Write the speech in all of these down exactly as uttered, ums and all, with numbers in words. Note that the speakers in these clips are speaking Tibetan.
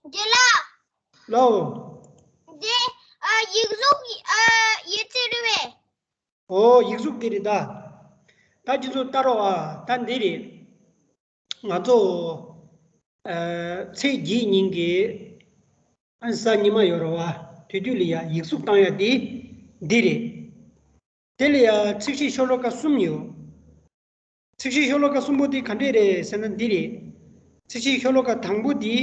རྒན་ལགས། ལའོ། འདི་ཨ་ཡིག་གཟུགས་ཨ་ཡིག་ཚད་རེད་པས། ཨོ་ཡིག་གཟུགས་འདི་རེད་ད། ད་ཁྱེད་ཚོ་ལྟ་རོགས་ཨ། ད་འདི་རེད། ང་ཚོ་ཨ་ཚེས་བརྒྱད་ཉིན་གྱི་ཨ་གཟའ་ཉི་མ་ཡོད་རེད་པ། དེ་དུས་ལ་ཡ་ཡིག་གཟུགས་བཏང་ཡ་དེ་འདི་རེད། དེ་ལ་ཡ་ཚིགས་བཅད་ཤོ་ལོ་ཀ་གསུམ་ཡོད། ཚིགས་བཅད་ཤོ་ལོ་ཀ་གསུམ་པོ་དེ་ག་འདྲས་རེད་ཟེར་ན་འདི་རེད། ཚིགས་བཅད་ཤོ་ལོ་ཀ་དང་པོ་དེ།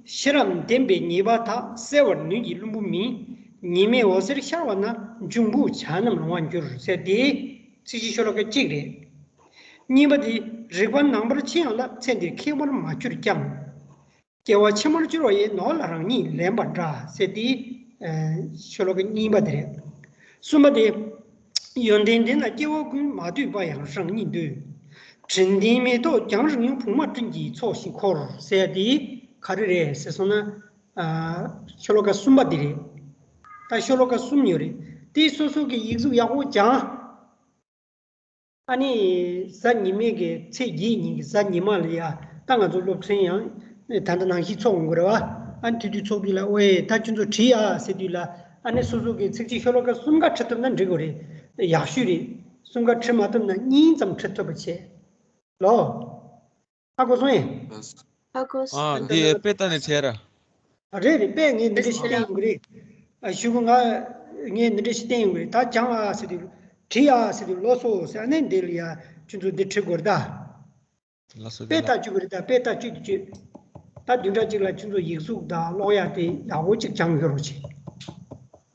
ཤེས་རབ་ལྡན་པས་ཉེས་པ་དག་གསལ་བར་ནུས་ཀྱི་བླུན་པོ་མིན། ཉི་མའི་འོད་ཟེར་ཤར་བ་ན། འབྱུང་པོ་བྱ་རྣམས་ལོང་བར་འགྱུར་ཟེར་དེ། ཚིགས་བཅད་ཤོ་ལོ་ཀ་གཅིག་རེད། གཉིས་པ་དེ། རིག་པ་ནང་པར་ཕྱིན་ཡང་སླ། ཚེ་འདིར་མཁས་པར་མ་གྱུར་ཀྱང་། སྐྱེ་བ་ཕྱི་མར་གྱུར་པ་ཡི། ནོར་ལ་རང་ཉིད་ལེན་པ་འདྲ་ཟེར་དེ། ཨ་ཤོ་ལོ་ཀ་གཉིས་པ་དེ་རེད། གསུམ་པ་དེ། ཡོན་ཏན་ལྡན་ལ་སྐྱེ་བ་ཀུན། མ་འདོད་པ་ཡང་རང་ཉིད་འདོད། དྲིན་ལྡན་མེ་ཏོག་རྒྱང་རིང་ཡང་། བུང་བ་སྤྲིན་གྱི་ཚོགས་བཞིན་འཁོར་ཟེར་དེ་ག་རེ་རེད་ཟེར་སོང་ན། ཨ་ཤོ་ལོ་ཀ་གསུམ་པ་དེ་རེད། ད་ཤོ་ལོ་ཀ་གསུམ་ཡོད་རེད། དེ་སོ་སོ་གི་ཡིག་གཟུགས་ཡག་པོ་སྦྱང་། ཨ་ནི་གཟའ་ཉི་མའི་གི་ཚེས་བརྒྱད་ཉིན་གྱི་གཟའ་ཉི་མ་ལ་ཡ། ད་ང་ཚོ་སློབ་ཚན་ཡང་ད་ལྟ་ནང་བཞིན་ཚོགས་འོང་གི་རེད་པ། ཨ་ནི་དེ་དུས་ཚོགས་དུས་ལ། ཨོའེ་ད་ཁྱོད་ཚོ་བྲིས་ཨ་ཟེར་དུས་ལ། ཨ་ནི་སོ་སོ་གི་ཚིགས་བཅད་ཤོ་ལོ་ཀ་གསུམ་ཀ་བྲིས་ཐུབ་ན་འགྲིག་གི་རེད། ཡག་ཤོས་རེད། གསུམ་ཀ་བྲིས་མ་ཐུབ་ན་གཉིས་ཙམ་བྲིས་ཐུབ་པ་བྱེད། ལོ། ཧ་གོ་སོང་ངས། ཧ་གོ་སོང་། ཨ་འདི་དཔེ་ལྟ་ནས་བྱས་ར། རེད་རེད། དཔེ་ངས་འདི་འདྲ་ཞིག་བསྟན་ཡོང་གི་རེད། ཨ་ཞུ་གི། ང་ངས་འདི་འདྲ་ཞིག་བསྟན་ཡོང་གི་རེད། ད་སྦྱང་ཨ་ཟེར་དུས། བྲིས་ཨ་ཟེར་དུས་ལོ་སོ་ཟེར། ཨ་ནི་འདི་ལ་ཡ་ཁྱོད་ཚོ་འདི་བྲིས་དགོས་རེད་ད། ལགས་སོ། དཔེ་ལྟ་བཅུག་གི་རེད་ད། དཔེ་ལྟ་བཅུག་བཅུག་ད་བདུན་ཕྲག་གཅིག་ལ་ཁྱོད་ཚོ་ཡིག་གཟུགས་དང་ཀློག་ཡ་དེ་ཡག་པོ་ཅིག་སྦྱང་ཡོད་རོགས་བྱེད།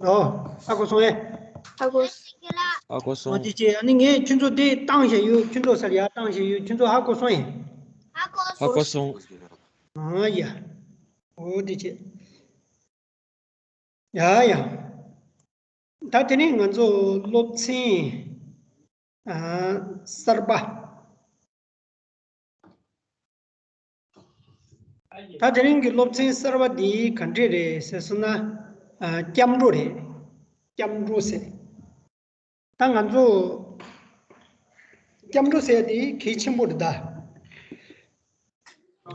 ཨོ། ཧ་གོ་སོང་ངས། ཧ་གོ་སོང་། ཧ་གོ་སོང་། འོ་དེ་བྱས། ཨ་ནི་ངས་ཁྱོད་ཚོ་དེ་བཏང་བཞག་ཡོད། ཁྱོད་ཚོ་སར་ཡར་བཏང་བཞག་ཡོད། ཁྱོད་ཚོ་ཧ་གོ་སོང་ངས། ཧ་གོ་སོང་། ཨ་ཡ། འོ་དེ་བྱས། ཡ་ཡ། ད་དེ་ནས་ང་ཚོ་སློབ་ཚན་ཨ་གསར་པ། ད་དེ་རིང་གི་སློབ་ཚན་གསར་པ་འདི་ག་འདྲས་རེད་ཟེར་སོང་ན། ཨ་སྐྱབས་འགྲོ་རེད། སྐྱབས་འགྲོ་ཟེར། ད་ང་ཚོ་སྐྱབས་འགྲོ་ཟེར་དེ་གལ་ཆེན་པོ་རེད་ད།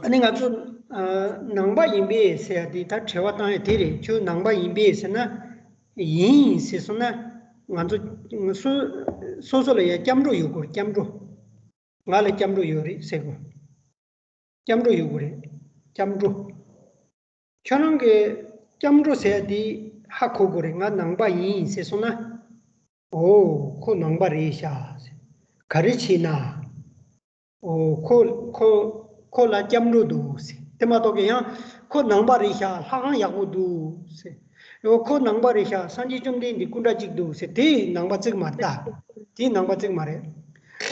ཨ་ནི་ང་ཚོ་ཨ་ནང་པ་ཡིན་པས་ཟེར་ཡ་དེ་ད་དྲི་བ་བཏང་ཡ་དེ་རེད། ཁྱོད་ནང་པ་ཡིན་པས་ཟེར་ན། ཡིན་ཟེར་སོང་ན། ང་ཚོ་སོ་སོ་སོ་ལ་ཡ་སྐྱབས་འགྲོ་ཡོད་དགོས། སྐྱབས་འགྲོ། ང་ལ་སྐྱབས་འགྲོ་ཡོད་རེད་ཟེར་དགོས། སྐྱབས་འགྲོ་ཡོད་དགོས་རེད། སྐྱབས་འགྲོ། ཁྱོད་རང་གི་སྐྱབས་འགྲོ་ཟེར་ཡ་དེ་ཧ་གོ་དགོས་རེད། ང་ནང་པ་ཡིན་ཟེར་སོང་ན། ཨོ་ཁོ་ནང་པ་རེད་ཤག་ཟེར། ག་རེ་བྱས་ན། ཨོ་ཁོ་ཁོ་ཁོ་ལ་སྐྱབས་འགྲོ་འདུག་ཟེར། དེ་མ་གཏོགས་ཀྱི་ཡང་ཁོ་ནང་པ་རེད་ཤག། ལྷ་ཁང་ཡག་པོ་འདུག་ཟེར། ཨོ་ཁོ་ནང་པ་རེད་ཤག། སངས་རྒྱས་བཅོམ་ལྡན་འདས་སྐུ་འདྲ་གཅིག་འདུག་ཟེར། དེ་ནང་པ་བརྩི་གི་མ་རེད་ད། དེ་ནང་པ་བརྩི་གི་མ་རེད།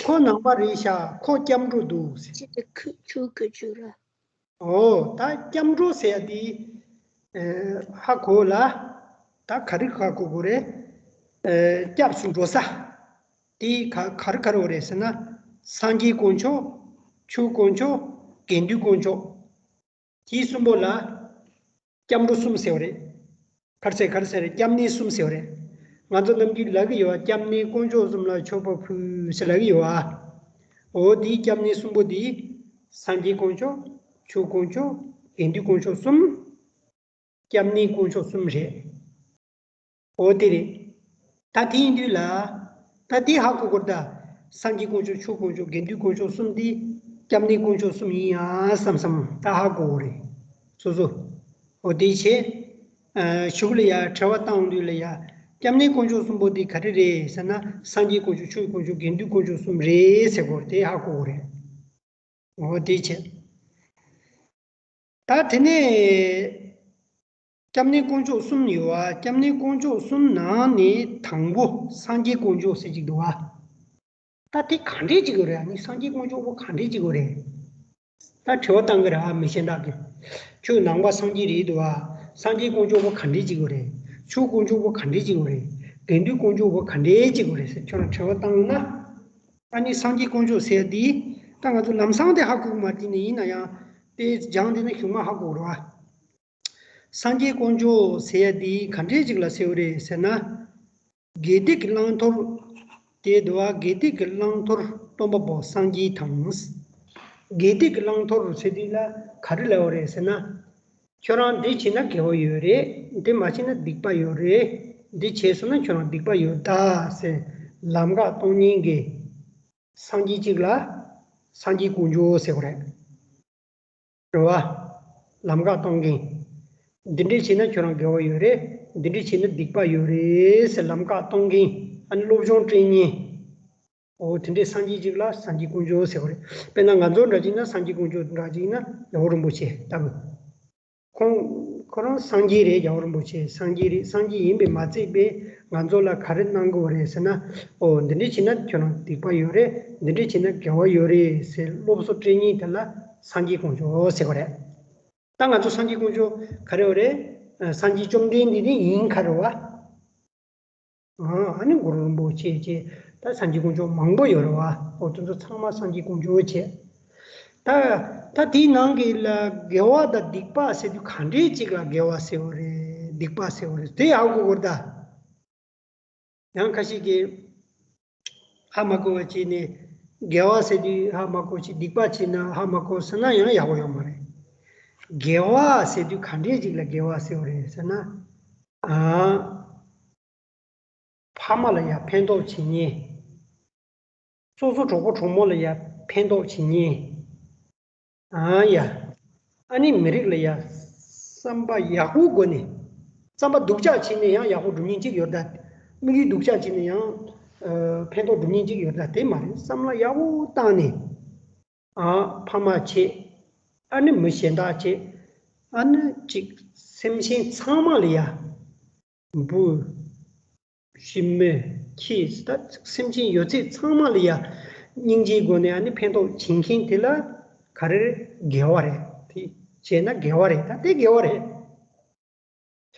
ཁོ་ནང་པ་རེད་ཤག། ཁོ་སྐྱབས་འགྲོ་འདུག་ཟེར། ཆུ་གི་ཆུ་གི་ཆུ་ར། ཨོ་ད་སྐྱབས་འགྲོ་ཟེར་ཡ་དེ་ཨ་ཧ་གོ་ལ། ད་ག་རེ་ཧ་གོ་དགོས་རེད། ཨ་སྐྱབས་སུ་འགྲོ་ས་དེ་ག་ག་རེ་ག་རེ་ཡོད་རེད་ཟེར་ན། སངས་རྒྱས་དཀོན་མཆོག། ཆོས་དཀོན་མཆོག། དགེ་འདུན་དཀོན་མཆོག། དེ་གསུམ་པོ་ལ་སྐྱབས་འགྲོ་གསུམ་ཟེར་བ་རེད། ག་རེ་ཟེར་ག་རེ་ཟེར་རེད། སྐྱབས་གནས་གསུམ་ཟེར་བ་རེད། ང་ཚོ་ནམ་རྒྱུན་ལབ་ཀྱི་ཡོད་པ། སྐྱབས་གནས་དཀོན་མཆོག་གསུམ་ལ་མཆོད་པ་ཕུལ་ཟེར་ལབ་ཀྱི་ཡོད་པ། འོ་དེའི་སྐྱབས་གནས་གསུམ་པོ་དེ། སངས་རྒྱས་དཀོན་མཆོག། ཆོས་དཀོན་མཆོག། དགེ་འདུན་དཀོན་མཆོག་གསུམ། སྐྱབས་གནས་དཀོན་མཆོག་གསུམ་རེད། འོ་དེ་རེད། ད་དེ་ཡིན་དུས་ལ། ད་དེ་ཧ་གོ་དགོས་ད། སངས་རྒྱས་དཀོན་མཆོག། ཆོས་དཀོན་མཆོག། དགེ་འདུན་དཀོན་མཆོག་གསུམ་དེ་སྐྱབས་གནས་དཀོན་མཆོག་གསུམ་ཡིན་ཡ་བསམ་བསམ་ད་ཧ་གོ་དགོས་རེད། སོ་སོ། འོ་དེ་བྱས། ཨ་གཞུག་ལ་ཡ་དྲི་བ་བཏང་དུས་ལ་ཡ། སྐྱབས་གནས་དཀོན་མཆོག་གསུམ་པོ་དེ་ག་རེ་རེད་ཟེར་ན། སངས་རྒྱས་དཀོན་མཆོག། ཆོས་དཀོན་མཆོག། དགེ་འདུན་དཀོན་མཆོག་གསུམ་རེད་ཟེར་དགོས་རེད། དེ་ཧ་གོ་དགོས་རེད། འོ་དེ་བྱས། ད་དེ་ནས་སྐྱབས་གནས་དཀོན་མཆོག་གསུམ་ཡོད་པ། སྐྱབས་གནས་དཀོན་མཆོག་གསུམ་ནང་ནས་དང་པོ་སངས་རྒྱས་དཀོན་མཆོག་ཟེར་གཅིག་འདུག་པ། ད་དེ་ག་འདྲས་གཅིག་ཡོད་རེད། ཨ་ནི་སངས་རྒྱས་དཀོན་མཆོག་པོ་ག་འདྲས་གཅིག་ཡོད་རེད། ད་དྲི་བ་བཏང་གི་རེད་ཨ། མི་གཞན་དག་གིས། ཁྱོད་ནང་པ་སངས་རྒྱས་རེད་འདུག་པ། སངས་རྒྱས་དཀོན་མཆོག་པོ་ག་འདྲས་གཅིག་ཡོད་རེད། ཆོས་དཀོན་མཆོག་པོ་ག་འདྲས་གཅིག་ཡོད་རེད། དགེ་འདུན་དཀོན་མཆོག་པོ་ག་འདྲས་གཅིག་ཡོད་རེད་ཟེར་ཁྱོད་རང་དྲི་བ་བཏང་ན། ཨ་ནི་སངས་རྒྱས་དཀོན་མཆོག་ཟེར་དེ། ད་ང་ཚོ་ལམ་སང་དེ་ཧ་གོ་གི་མ་རེད། དེ་ནས་ཡིན་ན་ཡང་དེ་སྦྱང་དེ་ནས་གཞུག་མ་ཧ་གོ་རོགས་ཨ། སངས་རྒྱས་དཀོན་མཆོག་ཟེར་ཡ་དེ་ག་འདྲས་ཅིག་ལ་ཟེར་བ་རེད་ཟེར་ན། དགེ་སྡིག་གི་བླང་དོར། དེ་འདུག་པ། དགེ་སྡིག་གི་བླང་དོར་སྟོན་པ་པོ་སངས་རྒྱས་དང་། དགེ་སྡིག་གི་བླང་དོར་ཟེར་དུས་ལ་ག་རེ་ལབ་པ་རེད་ཟེར་ན། ཁྱོད་རང་འདི་བྱས་ན་དགེ་བ་ཡོད་རེད། འདི་མ་བྱས་ན་སྡིག་པ་ཡོད་རེད། འདི་བྱས་སོང་ན་ཁྱོད་རང་སྡིག་པ་ཡོད་ད་ཟེར་ལམ་ཁ་སྟོན་མཁན་གྱི་སངས་རྒྱས་གཅིག་ལ་སངས་རྒྱས་དཀོན་མཆོག་ཟེར་བ་རེད། རེད་བ། ལམ་ཁ་སྟོན་མཁན། འདི་འདྲས་བྱས་ན་ཁྱོད་རང་དགེ་བ་ཡོད་རེད། འདི་འདྲས་བྱས་ན་སྡིག་པ་ཡོད་རེད་ཟེར་ལམ་ཁ་སྟོན་མཁན། ཨ་ནི་སློབ་སྦྱོང་སྤྲད་མཁན། འོ་དེ་འདྲའི་སངས་རྒྱས་ཅིག་ལ་སངས་རྒྱས་དཀོན་མཆོག་ཟེར་བ་རེད། དཔེར་ན་ང་ཚོ་འདྲ་ཅིག་ན་སངས་རྒྱས་དཀོན་མཆོག་འདྲ་ཅིག་ན་རྒྱལ་བ་རིན་པོ་ཆེ་ལྟ་བུ། ཁོང་ཁོ་རང་སངས་རྒྱས་རེད། རྒྱལ་བ་རིན་པོ་ཆེ་སངས་རྒྱས་རེད། སངས་རྒྱས་ཡིན་པས་མ་ཚད་པས་ང་ཚོ་ལ་ག་རེ་གནང་དགོས་རེད་ཟེར་ན། ཨོ་འདི་འདྲས་བྱས་ན་ཁྱོད་རང་སྡིག་པ་ཡོད་རེད། འདི་འདྲས་བྱས་ན་དགེ་བ་ཡོད་རེད་ཟེར་སློབ་གསོ་སྤྲད་མཁན་དེ་ལ་སངས་རྒྱས་དཀོན་མཆོག་ཟེར་བ་རེད། ད་ང་ཚོ་སངས་རྒྱས་དཀོན་མཆོག་ག་རེ་ཡོད་རེད། ཨ་སངས་རྒྱས་བཅོམ་ལྡན་འདས་དེ་ཡིན་ག་རེ་བ། ཨ་ནི་གུ་རུ་རིན་པོ་ཆེ་བཅས་ད་སངས་རྒྱས་དཀོན་མཆོག་མང་པོ་ཡོད་རེད་བ། འོ་དེ་ཚོ་ཚང་མ་སངས་རྒྱས་དཀོན་མཆོག་བྱས། ད་ད་དེའི་ནང་གི་ལ་དགེ་བ་དང་སྡིག་པ་ཟེར་དུས་ག་འདྲའི་ཅིག་ལ་དགེ་བ་ཟེར་བ་རེད། སྡིག་པ་ཟེར་བ་རེད། དེ་ཡག་པོ་གོ་ད། ཡང་ཁ་ཤས་ཀྱིས་ཧ་མ་གོ་བ་བྱས་ནས་དགེ་བ་ཟེར་དུས་ཧ་མ་གོ་ཞིག་སྡིག་པ་བྱས་ན་ཧ་མ་གོ་ཟེར་ན་ཡང་ཡག་པོ་ཡོད་མ་རེད། དགེ་བ་ཟེར་དུས་ག་འདྲའི་ཅིག་ལ་དགེ་བ་ཟེར་བ་རེད་ཟེར་ན། ཨ། ཕ་མ་ལ་ཡང་ཕན་ཐོགས་བྱེད་མཁན། སོ་སོ་གྲོགས་པོ་གྲོགས་མོ་ལ་ཡང་ཕན་ཐོགས་བྱེད་མཁན། ཨ་ཡ། ཨ་ནི་མི་རིགས་ལ་ཡང་བསམ་པ་ཡག་པོའི་སྒོ་ནས། བསམ་པ་སྡུག་ཅག་བྱས་ནས་ཡང་ཡག་པོ་སྒྲུབ་མཁན་གཅིག་ཡོད་ད། དམིགས་ཡུལ་སྡུག་ཅག་བྱས་ནས་ཡང་ཨ་ཕན་ཐོགས་སྒྲུབ་མཁན་གཅིག་ཡོད་ད། དེ་མ་རེད། བསམ་བློ་ཡག་པོ་བཏང་ནས། ཨ་ཕ་མ་བྱེད། ཨ་ནི་མི་གཞན་དག་བྱེད། ཨ་ནི་གཅིག་སེམས་ཅན་ཚང་མ་ལ་ཡ། འབུ། ཞི་མི། ཁྱི། ད་སེམས་ཅན་ཡོད་ཚད་ཚང་མ་ལ་ཡ། སྙིང་རྗེའི་སྒོ་ནས་ཨ་ནི་ཕན་ཐོགས་བྱེད་མཁན་དེ་ལ་ག་རེ་རེད། དགེ་བ་རེད། དེ་བྱས་ན་དགེ་བ་རེད། ད་དེ་དགེ་བ་རེད།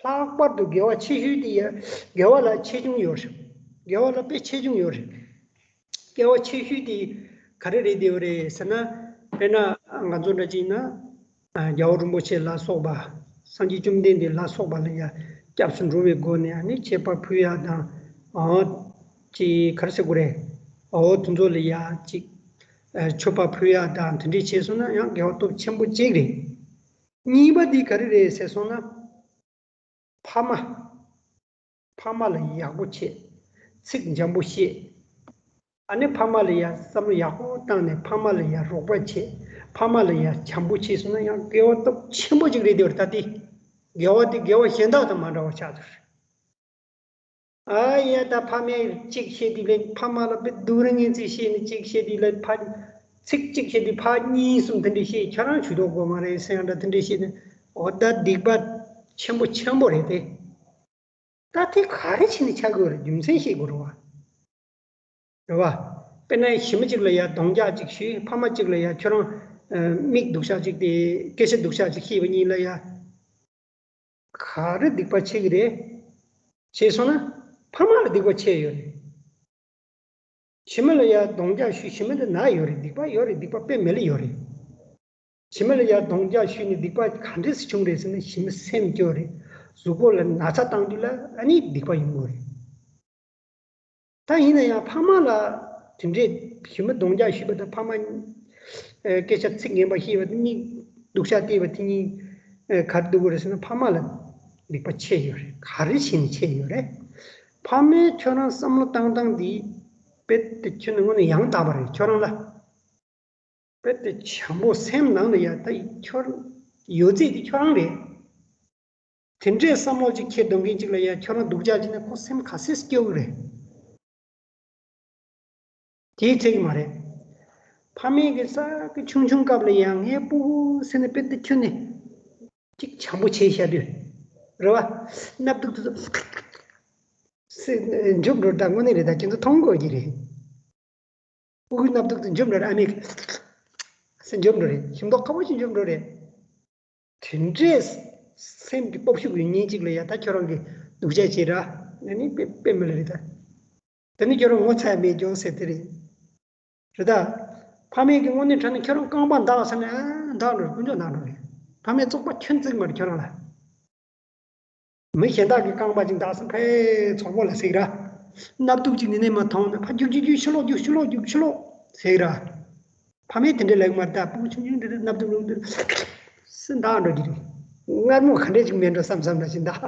ལྷག་པར་དུ་དགེ་བ་ཆེ་ཤོས་དེ་ཡ། དགེ་བ་ལ་ཆེ་ཆུང་ཡོད་རེད། དགེ་བ་ལ་དཔེ་ཆེ་ཆུང་ཡོད་རེད། དགེ་བ་ཆེ་ཤོས་དེ་ག་རེ་རེད་དེ་རེད་ཟེར་ན། དཔེར་ན་ང་ཚོ་འདྲ་ཅིག་ན། རྒྱལ་བ་རིན་པོ་ཆེ་ལ་སོགས་པ། སངས་རྒྱས་བཅོམ་ལྡན་འདས་ལ་སོགས་པ་ལ་ཡ་སྐྱབས་སུ་འགྲོ་བའི་སྒོ་ནས་ཨ་ནི་མཆོད་པ་ཕུལ་ཡ་དང་། ཨོ། ཅིག་ག་རེ་ཟེར་དགོས་རེད། ཨོ་དེ་ཚོ་ལ་ཡ་ཅིག་ཨ་མཆོད་པ་ཕུལ་ཡ་དང་དེ་འདྲས་བྱས་སོང་ན་ཡང་དགེ་བ་སྟོབས་ཆེན་པོ་གཅིག་རེད། གཉིས་པ་འདི་ག་རེ་རེད་ཟེར་སོང་ན། ཕ་མ། ཕ་མ་ལ་ཡག་པོ་བྱེད། ཚིག་འཇམ་པོ་བཤད། ཨ་ནི་ཕ་མ་ལ་ཡ་བསམ་བློ་ཡག་པོ་བཏང་ནས་ཕ་མ་ལ་ཡ་རོགས་པ་བྱེད། ཕ་མ་ལ་ཡ་བྱམས་པོ་བྱས་སོང་ན་ཡང་དགེ་བ་སྟོབས་ཆེན་པོ་ཅིག་རེད་དེ་བར་ད་དེ། དགེ་བ་དེ་དགེ་བ་གཞན་དག་དང་མ་འདྲ་བ་ཆགས་ཚར། ཨ་ཡ་ད་ཕ་མས་གཅིག་བཤད་དུས་ལན་ཕ་མ་ལ་དཔེ་སྡུག་རུ་ངན་ཚིག་བཤད་ནས་གཅིག་བཤད་དུས་ལན་ཕ། ཚིག་གཅིག་བཤད་དུས་ཕ་གཉིས་གསུམ་དེ་འདྲས་བཤད། ཁྱོད་རང་ཇུས་གཏོགས་དགོས་མ་རེད་ཟེར་ཡང་འདྲ་དེ་འདྲས་བཤད་ནས། འོ་ད་སྡིག་པ་ཆེན་པོ་ཆེན་པོ་རེད་དེ། ད་དེ་ག་རེ་བྱས་ནས་ཆགས་དགོས་རེད། རྒྱུ་མཚན་ཤེས་དགོས་རེད་བ། རེད་བ། དཔེར་ན་ཞི་མི་གཅིག་ལ་ཡ་རྡོག་རྒྱག་ཅིག་ཞུས། ཕ་མ་གཅིག་ལ་ཡ་ཁྱོད་རང་ཨ་མིག་སྡུག་ཤག་ཅིག་དེ་སྐད་ཆ་སྡུག་ཤག་ཅིག་བཤད་པ་གཉིས་ལ་ཡ། ག་རེ་སྡིག་པ་ཆེ་གི་རེད། བྱས་སོང་ན། ཕ་མ་ལ་སྡིག་པ་ཆེ་ཡོད་རེད། ཞི་མི་ལ་ཡ་རྡོག་རྒྱག་ཞུས། ཞི་མི་འདི་ན་ཡོད་རེད། སྡིག་པ་ཡོད་རེད། སྡིག་པ་དཔེ་མེད་ལ་ཡོད་རེད། ཞི་མི་ལ་ཡ་རྡོག་རྒྱག་ཞུས་ནས་སྡིག་པ་ག་འདྲས་སེ་བྱུང་རེད་ཟེར་ན་ཞི་མི་སེམས་སྐྱོ་རེད། གཟུགས་པོ་ལ་ན་ཚ་བཏང་དུས་ལ་ཨ་ནི་སྡིག་པ་ཡོང་གི་རེད། ད་ཡིན་ན་ཡང་ཕ་མ་ལ་དེ་འདྲས་ཞི་མི་རྡོག་རྒྱག་ཞུས་པ་དང་ཕ་མ་ཨེ་སྐད་ཆ་ཚིག་ངན་པ་བཤད་པ་དེ་གཉིས། སྡུག་ཤག་བལྟས་པ་དེ་གཉིས་ཨེ་ག་རེ་སྡུག་གི་རེད་ཟེར་ན་ཕ་མ་ལ་སྡིག་པ་ཆེ་ཡོད་རེད། ག་རེ་བྱས་ནས་ཆེ་ཡོད་རེད། ཕ་མས་ཁྱོད་རང་བསམ་བློ་བཏང་སྟངས་འདི་དཔེ་དེ་ཁྱོད་ནི་དངོས་གནས་ཡང་དག་པ་རེད། ཁྱོད་རང་ལ། དཔེ་དེ་བྱམས་པོ་སེམས་ནང་ལ་ཡ་ད་ཁྱོད་ཡོད་ཚད་དེ་ཁྱོད་རང་རེད། དེ་འདྲའི་བསམ་བློ་ཅིག་འཁྱེར་སྡོད་མཁན་ཅིག་ལ་ཡ་ཁྱོད་རང་སྡུག་ཅག་བྱས་ན་ཁོ་སེམས་ག་ཚོད་སྐྱོ་གི་རེད། དེའི་ཚད་ཀྱི་མ་རེད། ཕ་མས་ཀྱི་ས་ཀྱི་ཆུང་ཆུང་སྐབས་ལ་ཡ་ངའི་སྤུ་གུ་ཟེར་ནས་དཔེ་དེ་ཁྱོད་ནས་ཅིག་བྱམས་པོ་བྱས་བཞག་དུས། རེད་བ། སྣབས་དུག་དེ་ཚོ་སེ་འཇོམས་འགྲོ། ད་དངོས་གནས་རེད། ད་ཁྱེད་ཚོ་མཐོང་དགོས་ཀྱི་རེད། སྤུ་གུའི་སྣབས་དུག་དེ་འཇོམས་འགྲོ་རེད། ཨ་མས་སེ་འཇོམས་འགྲོ་རེད། ཞིམ་མདོག་ཁ་པོ་ཞིག་འཇོམས་འགྲོ་རེད། དེ་འདྲའི་སེམས་ཀྱི་སྟོབས་ཤུགས་ཡོད་མཁན་ཅིག་ལ་ཡ་ད་ཁྱོད་རང་གིས་སྡུག་ཅག་བྱེད་ར། ཨ་ནི་དཔེ་དཔེ་མི་ལ་རེད་ད། དེ་ནི་ཁྱོད་རང་ངོ་ཚ་ཡ་མེད་ཀྱང་ཟེར་དེ་རེད། རེད་ད། ཕ་མས་ཀྱི་དངོས་གནས་དྲང་གནས་ཁྱོད་རང་རྐང་པ་འདག་ཟེར་ན་ཨ་འདག་འགྲོ་རེད། དཀོན་མཆོག་འདག་འགྲོ་རེད། ཕ་མས་བཙོག་པ་ཁྱོན་བརྩེགས་མ་རེད་ཁྱོད་རང་ལ། མི་གཞན་དག་གི་རྐང་པ་ཅིག་འདག་སོང་ཕའི་ཚོགས་པོ་ལ་ཟེར་ར། སྣབས་དུག་ཅིག་ནི་ནས་མ་མཐོང་ན་ཕ་རྒྱུག་རྒྱུག་རྒྱུག་ཕྱི་ལོགས་རྒྱུག་ཕྱི་ལོགས་རྒྱུག་ཕྱི་ལོགས་ཟེར་ར། ཕ་མས་དེ་འདྲའི་ལེགས་མ་ད་སྤུ་གུ་ཆུང་ཆུང་འདྲ་འདྲ་སྣབས་དུག་རླུང་དུ་སེ་འདག་འགྲོ་རྒྱུ་རེད། མངར་མོ་ག་འདྲས་ཅིག་མེད་འགྲོ་བསམ་བསམ་འདྲ་ཞིག་འདུག་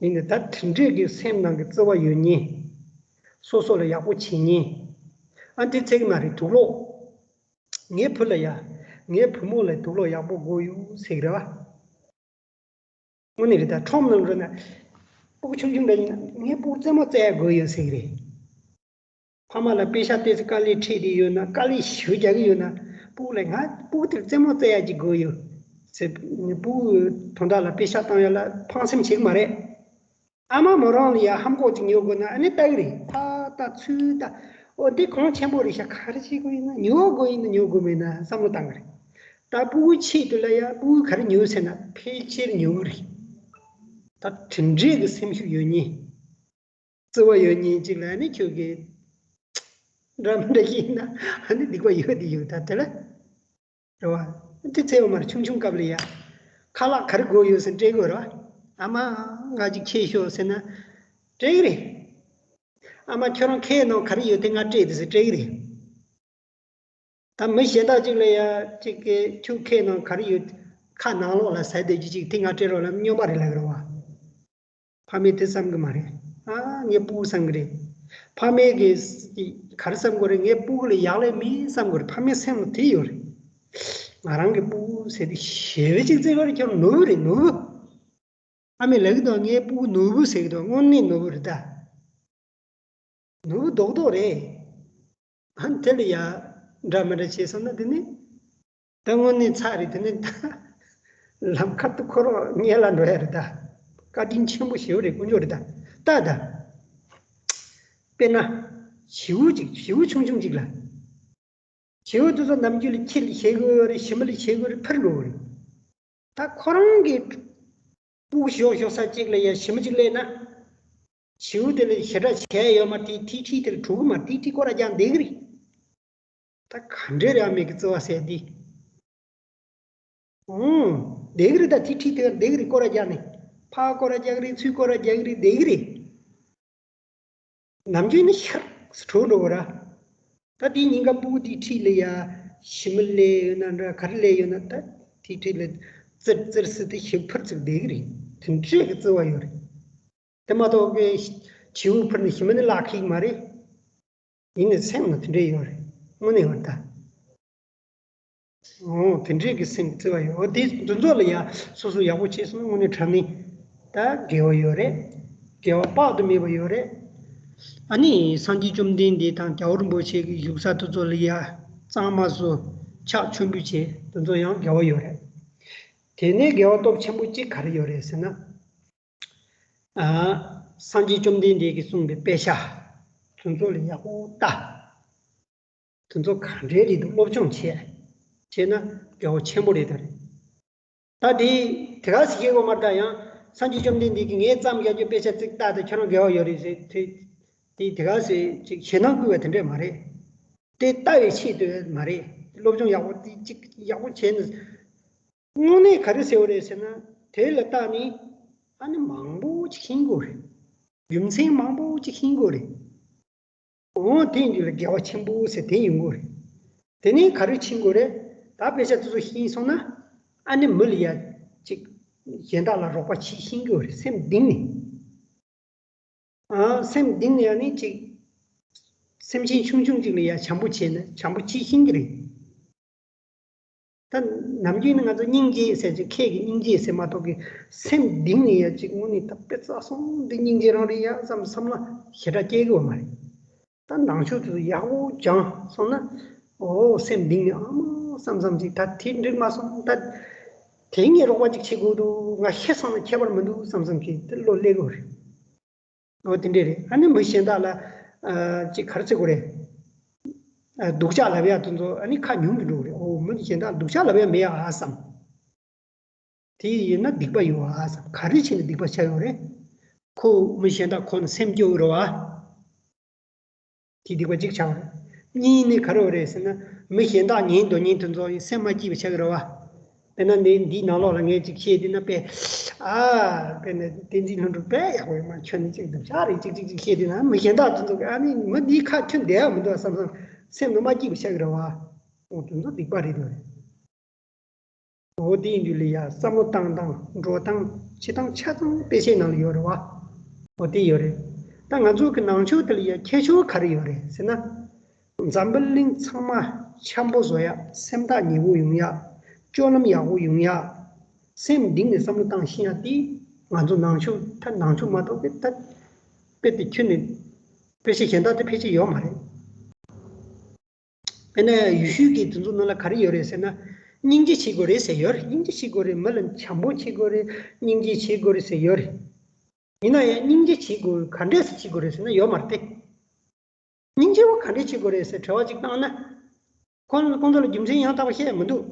ཡིན་ནའི་ད་དེ་འདྲས་ཀྱི་སེམས་ནང་གི་བརྩེ་བ་ཡོད་མཁན། སོ་སོ་ལ་ཡག་པོ་བྱེད་མཁན། ཨ་འདི་ཚེ་གི་མ་རེད་དུག་ལོག་ངའི་བུ་ལ་ཡ། ངའི་བུ་མོ་ལ་དུག་ལོག་ཡག་པོ་དགོས་ཡོད་ཟེར་གི་རེད་བ། དངོས་གནས་རེད་ད། ཁྲོམ་ནང་འགྲོ་ན། སྤུ་གུ་ཆུང་ཆུང་འདྲ་ཡིན་ན་ངའི་སྤུ་གུ་རྩེད་མོ་རྩེ་ཡ་དགོས་ཡོད་ཟེར་གི་རེད། ཕ་མ་ལ་པེ་ཤ་ཏོག་ཙམ་དཀའ་ལས་འཕྲད་དེ་ཡོད་ན། དཀའ་ལས་ཞེ་པོ་རྒྱག་གི་ཡོད་ན། སྤུ་གུ་ལ་ང་སྤུ་གུ་དེར་རྩེད་མོ་རྩེ་ཡ་ཅིག་དགོས་ཡོད་ཟེར། སྤུ་གུ་དོན་དག་ལ་པེ་ཤ་བཏང་ཡ་ལ་ཕངས་སེམས་བྱེད་གི་མ་རེད། ཨ་མ་མོ་རང་ལ་ཡ་ཧམ་གོག་ཅིག་ཉོ་དགོས་ན་ཨ་ནི་ལྟ་གི་རེད། ད་ད་ཚུལ་ད། ཨོ་འདི་གང་ཆེན་པོ་རེད་ཤག་ག་རེ་བྱེད་དགོས་ཡིན་ན། ཉོ་དགོས་ཡིན་ན་ཉོ་དགོས་མེད་ན་བསམ་བློ་བཏང་གི་རེད། ད་སྤུ་གུ་ཆེད་དུ་ལ་ཡ་སྤུ་གུ་ག་རེ་ཉོ་ཟེར་ན་ཕལ་ཆེར་ཉོ་གི་རེད། ད་དེ་འདྲས་ཀྱི་སེམས་ཤུགས་ཡོད་མཁན། བརྩེ་བ་ཡོད་མཁན་ཅིག་ལ་ནི་ཁྱོད་ཀྱིས་འདྲ་མི་འདྲ་ཡིན་ན་ཨ་ནི་སྡིག་པ་ཡོད་དེ་ཡོད་ད་དེ་ལ། རེད་བ། དེ་ཚེ་འོ་མར་ཆུང་ཆུང་སྐབས་ལ་ཡ། ཁ་ལག་ག་རེ་དགོས་ཡོད་ཟེར་སྤྲད་དགོས་རེད་བ། ཨ་མ། ང་ཅིག་ཁྱེར་ཤོག་ཟེར་ན། སྤྲད་གི་རེད། ཨ་མ་ཁྱོད་རང་ཁའི་ནང་ག་རེ་ཡོད་དེ་ང་སྤྲད་དེ་ཟེར་སྤྲད་གི་རེད། ད་མི་གཞན་དག་ཅིག་ལ་ཡ་ཅིག་གིས་ཁྱོད་ཁའི་ནང་ག་རེ་ཡོད། ཁ་ནང་ལོགས་ལ་ཟ་བསྡད་རྒྱུ་ཅིག་དེ་ང་སྤྲད་རོགས་ལབ་སྨྱོན་པ་རེད་ལབ་གི་རེད་བ། ཕ་མས་དེ་བསམ་གི་མ་རེད། ཨ་ངའི་སྤུ་གུ་བསམ་གི་རེད། ཕ་མས་གི་ག་རེ་བསམ་གི་རེད། ངའི་སྤུ་གུ་ལ་ཡག་ལས་མེད་བསམ་གི་རེད། ཕ་མའི་སེམས་ལ་དེ་ཡོད་རེད། ང་རང་གི་སྤུ་གུ་ཟེར་དེ་ཞེ་པོ་ཅིག་བརྩེ་བ་རེད། ཁྱོད་ནོར་བུ་རེད་ནོར་བུ། ཕ་མས་ལབ་གི་འདུག་ངའི་སྤུ་གུ་ནོར་བུ་ཟེར་གི་འདུག་དངོས་གནས་ནོར་བུ་རེད་ད། ནོར་བུ་རྡོག་རྡོག་རེད། ཨ་དེ་ལ་ཡ་འདྲ་མི་འདྲ་བྱས་སོང་ན་དེ་ནི། ད་དངོས་གནས་ཚར་རེད། དེ་ནི་ད་ལམ་ཁ་ཏུ་ཁོ་རང་ཉལ་ལ་འགྲོ་ཡ་རེད་ད། བཀའ་དྲིན་ཆེན་པོ་ཞེ་པོ་རེད། དཀོན་མཆོག་རེད་ད། ད་ད། དཔེར་ན། བྱིའུ་ཅིག་བྱིའུ་ཆུང་ཆུང་ཅིག་ལ། བྱིའུ་དེ་ཚོ་ནམ་རྒྱུན་ལ་ཁྱི་ལ་བྱེད་དགོས་རེད། ཞི་མི་ལ་བྱེད་དགོས་རེད། འཕུར་འགྲོ་གི་རེད། ད་ཁོ་རང་གི་སྤུ་གུ་ཞོག་ཞོག་ས་གཅིག་ལ་ཡ་ཞི་མི་གཅིག་སླེབས་ན། བྱིའུ་དེ་ལ་ཞེ་དྲག་བྱས་ཡོད་མ་རེད། དེ་ཐིག་ཁྲིད་དེ་ལ་གྲུག་གི་མ་རེད། ཐིག་ཁྲིད་སྐོར་ར་རྒྱག་བསྡད་གི་རེད། ད་ག་འདྲས་རེད་ཨ་མའི་གི་བརྩེ་བ་ཟེར་འདི། ཨོ། བསྡད་གི་རེད་ད། ཐིག་ཁྲིད་དེ་བསྡད་གི་རེད། སྐོར་ར་རྒྱག་ནས། ཕར་སྐོར་ར་རྒྱག་གི་རེད། ཚུར་སྐོར་ར་རྒྱག་གི་རེད། བསྡད་གི་རེད། ནམ་རྒྱུན་ནི་ཤར་གྲོལ་འགྲོ་གི་ར། ད་དེའི་ཉིན་ག་སྤུ་གུ་དེའི་འཁྲིས་ལ་ཡ་ཞི་མི་སླེབས་ཡོད་ན་འདྲ། ག་རེ་སླེབས་ཡོད་ན་ད་དེའི་འཁྲིས་ལ་ཙིར་ཙིར་ཟེར་ཏེ་ཞི་མི་འཕུར་ཙིག་བསྡད་གི་རེད། དེ་འདྲས་ཀྱི་བརྩེ་བ་ཡོད་རེད། དེ་མ་གཏོགས་ཀྱི་བྱིའུ་འཕུར་ནས་ཞི་མི་ནི་བརླག་ཁེག་མ་རེད། ཡིན་ནའི་སེམས་ལ་དེ་འདྲས་ཡོད་རེད། དངོས་གནས་ཡོད་རེད་ད། འོ་དེ་འདྲས་ཀྱི་སེམས་བརྩེ་བ་ཡོད། འོ་དེ་འདི་ཚོ་ལ་ཡ་སོ་སོ་ཡག་པོ་བྱས་སོང་ན་དངོས་གནས་དྲང་གནས་ད་དགེ་བ་ཡོད་རེད། དགེ་བ་དཔག་ཏུ་མེད་པ་ཡོད་རེད། ཨ་ནི་སངས་རྒྱས་བཅོམ་ལྡན་འདས་དང་རྒྱལ་བ་རིན་པོ་ཆེ་གི་བཞུགས་ས་དེ་ཚོ་ལ་ཡ་གཙང་མ་བཟོ། ཕྱག་མཆོད་འབུལ་བྱས། དེ་ཚོ་ཡང་དགེ་བ་ཡོད་རེད། དེ་ནས་དགེ་བ་སྟོབས་ཆེན་པོ་གཅིག་ག་རེ་ཡོད་རེད་ཟེར་ན། ཨ། སངས་རྒྱས་བཅོམ་ལྡན་འདས་ཀྱིས་གསུངས་པའི་དཔེ་ཆ་དེ་ཚོ་ལ་ཡག་པོ་ལྟ། དེ་ཚོ་ག་འདྲའི་རེད་འདུག་སློབ་སྦྱོང་བྱས། བྱས་ན་དགེ་བ་ཆེན་པོ་རེད་ད་རེད། ད་དེ་དེ་ག་ཟེ་བཤད་དགོས་མ་རེད་ད། ཡང་སངས་རྒྱས་བཅོམ་ལྡན་འདས་ཀྱིས་ངས་བརྩམས་བཞག་རྒྱུ་དཔེ་ཆ་ཅིག་ལྟ་དང་ཁྱོད་རང་དགེ་བ་ཡོད་རེད་ཟེར། དེ་དེ་དེ་ག་ཟེ་ཅིག་ཞེད་སྣང་སྐུལ་བ་དེ་འདྲས་མ་རེད། དེ་ལྟ་བའི་ཆེད་དུ་མ་རེད། སློབ་སྦྱོང་ཡག་པོ་དེ་ཅིག་ཡག་པོ་བྱས་ནས། དངོས་གནས་ག་རེ་ཟེར་བ་རེད་ཟེར་ན། དེ་ལ་བརྟགས་ནས་ཨ་ནི་མང་པོ་ཅིག་ཤེས་དགོས་རེད། རྒྱུ་མཚན་མང་པོ་ཅིག་ཤེས་དགོས་རེད། འོ་དེ་འདི་ལ་དགེ་བ་ཆེན་པོ་ཟེར་དེ་ཡོང་དགོས་རེད། དེ་ནས་ག་རེ་ཤེས་དགོས་རེད། ད་དཔེ་ཆ་དེ་ཚོ་ཤེས་སོང་ན་ཨ་ནི་མི་ལ་ཡ་ཅིག་གཞན་དག་ལ་རོགས་པ་བྱེད་ཤེས་དགོས་རེད། སེམས་གཏིང་ནས། ཨ། སེམས་གཏིང་ནས་ཡང་ནི་ཅིག་སེམས་ཅན་ཆུང་ཆུང་ཅིག་ལ་ཡ་བྱམས་པོ་བྱས་ན་བྱམས་པོ་བྱེད་ཤེས་ཀྱི་རེད། ད་ནམ་རྒྱུན་ནི་ང་ཚོ་སྙིང་རྗེ་ཟེར་ཅིག་ཁྱེད་ཀྱི་སྙིང་རྗེ་ཟེར་མ་གཏོགས་ཀྱི་སེམས་གཏིང་ནས་ཡ་ཅིག་དངོས་གནས་ད་དཔེ་རྩ་སོང་འདི་སྙིང་རྗེ་རང་རེད་ཡ་བསམ་བསམ་ན་ཞེ་དྲག་སྐྱེ་གི་ཡོད་མ་རེད། ད་ནང་ཆོས་དེ་ཚོ་ཡག་པོ་སྦྱངས་སོང་ན། འོ་སེམས་གཏིང་ནས་ཨ་མ་བསམ་བསམ་ཅིག་ད་དེ་འགྲིག་མ་སོང་། ད་དེ་ངས་རོགས་པ་ཅིག་བྱེད་དགོས་འདུག་ང་ཤི་སོང་ན་ཁྱད་པར་མི་འདུག་བསམ་བསམ་གྱི་དེ་བློ་སླེབས་ཀྱི་ཡོད་རེད། འོ་དེ་འདྲས་རེད། ཨ་ནི་མི་གཞན་དག་ལ་ཨ་ཅིག་ག་རེ་ཟེར་དགོས་རེད། ཨ་སྡུག་ཅག་ལབ་ཡ་དེ་ཚོ་ཨ་ནི་ཁ་ཉུང་གི་འགྲོ་གི་རེད། འོ་མི་གཞན་དག་ལ་སྡུག་ཅག་ལབ་ཡ་མེད་ཨ་བསམ། དེ་ཡིན་ན་སྡིག་པ་ཡོད་ཨ་བསམ། ག་རེ་བྱས་ནས་སྡིག་པ་ཆགས་ཡོད་རེད། ཁོ་མི་གཞན་དག་ཁོ་ནི་སེམས་སྐྱོ་གི་རེད་བ། དེ་སྡིག་པ་གཅིག་ཆགས་པ་རེད། གཉིས་ནི་ག་རེ་རེད་ཟེར་ན། མི་གཞན་དག་ཉན་འདོད་མཁན་དེ་ཚོ་ཡི་སེམས་མ་སྐྱིད་པ་ཆགས་ཀྱི་རེད་བ། དཔེར་ན་འདི་འདིའི་ནང་ལོགས་ལ་ངས་ཅིག་བཤད་དུས་ན་དཔེ། ཨ། དཔེར་ན་བསྟན་འཛིན་ལྷུན་གྲུབ་དཔེ་ཡག་པོ་ཡོད་མ། ཁྱོད་ནི་ཅིག་སྡུག་ཅག་རེད་ཅིག་ཅིག་ཅིག་བཤད་དུས་ན་མི་གཞན་དག་དེ་ཚོ་གི་ཨ་ནི་མི་འདིའི་ཁ་ཁྱོད་བསྡད་ཡག་མི་འདུག་བསམ་བསམ་སེམས་ནང་མ་སྐྱིད་པ་ཆགས་ཀྱི་རེད་བ། འོ་དེ་ཚོ་སྡིག་པ་རེད་འདུག་འོ་དེ་ཡིན་དུས་ལ་ཡ་བསམ་བློ་བཏང་སྟངས་འགྲོ་སྟངས་བྱེད་སྟངས་ཆ་ཚང་དཔེ་ཆའི་ནང་ལ་ཡོད་རེད་བ། འོ་དེ་ཡོད་རེད། ད་ང་ཚོ་གི་ནང་ཆོས་དེ་ལ་ཡ་ཁྱད་ཆོས་ག་རེ་ཡོད་རེད་ཟེར་ན། འཛམ་བུ་གླིང་ཚང་མ་འཆམ་པོ་བཟོ་ཡ། སེམས་ཐག་ཉེ་པོ་ཡོང་ཡ། སྤྱོད་ལམ་ཡག་པོ་ཡོང་ཡ། སེམས་གཏིང་ནས་བསམ་བློ་བཏང་ཤེས་ཡ་དེ་ང་ཚོ་ནང་ཆོས། ད་ནང་ཆོས་མ་གཏོགས་པའི་ད་དཔེ་དེ་ཁྱོན་ནས་དཔེ་ཆ་གཞན་དག་དེ་ཕལ་ཆེར་ཡོད་མ་རེད། དཔེར་ན་ཡུལ་ཤུལ་གྱི་དེ་ཚོ་ནང་ལ་ག་རེ་ཡོད་རེད་ཟེར་ན། སྙིང་རྗེ་བྱེད་དགོས་རེད་ཟེར་ཡོད་རེད། སྙིང་རྗེ་བྱེད་དགོས་རེད། མི་ལ་བྱམས་པོ་བྱེད་དགོས་རེད། སྙིང་རྗེ་བྱེད་དགོས་རེད་ཟེར་ཡོད་རེད། ཡིན་ན་ཡང་སྙིང་རྗེ་བྱེད་དགོས། ག་འདྲས་སེ་བྱེད་དགོས་རེད་ཟེར་ན་ཡོད་མ་རེད་དེ། སྙིང་རྗེ་བོ་ག་འདྲས་བྱེད་དགོས་རེད་ཟེར་དྲི་བ་ཅིག་བཏང་ན། ཁོང་ཁོང་ཚོ་ལ་རྒྱུ་མཚན་ཡང་དག་པ་བཤད་མི་འདུག་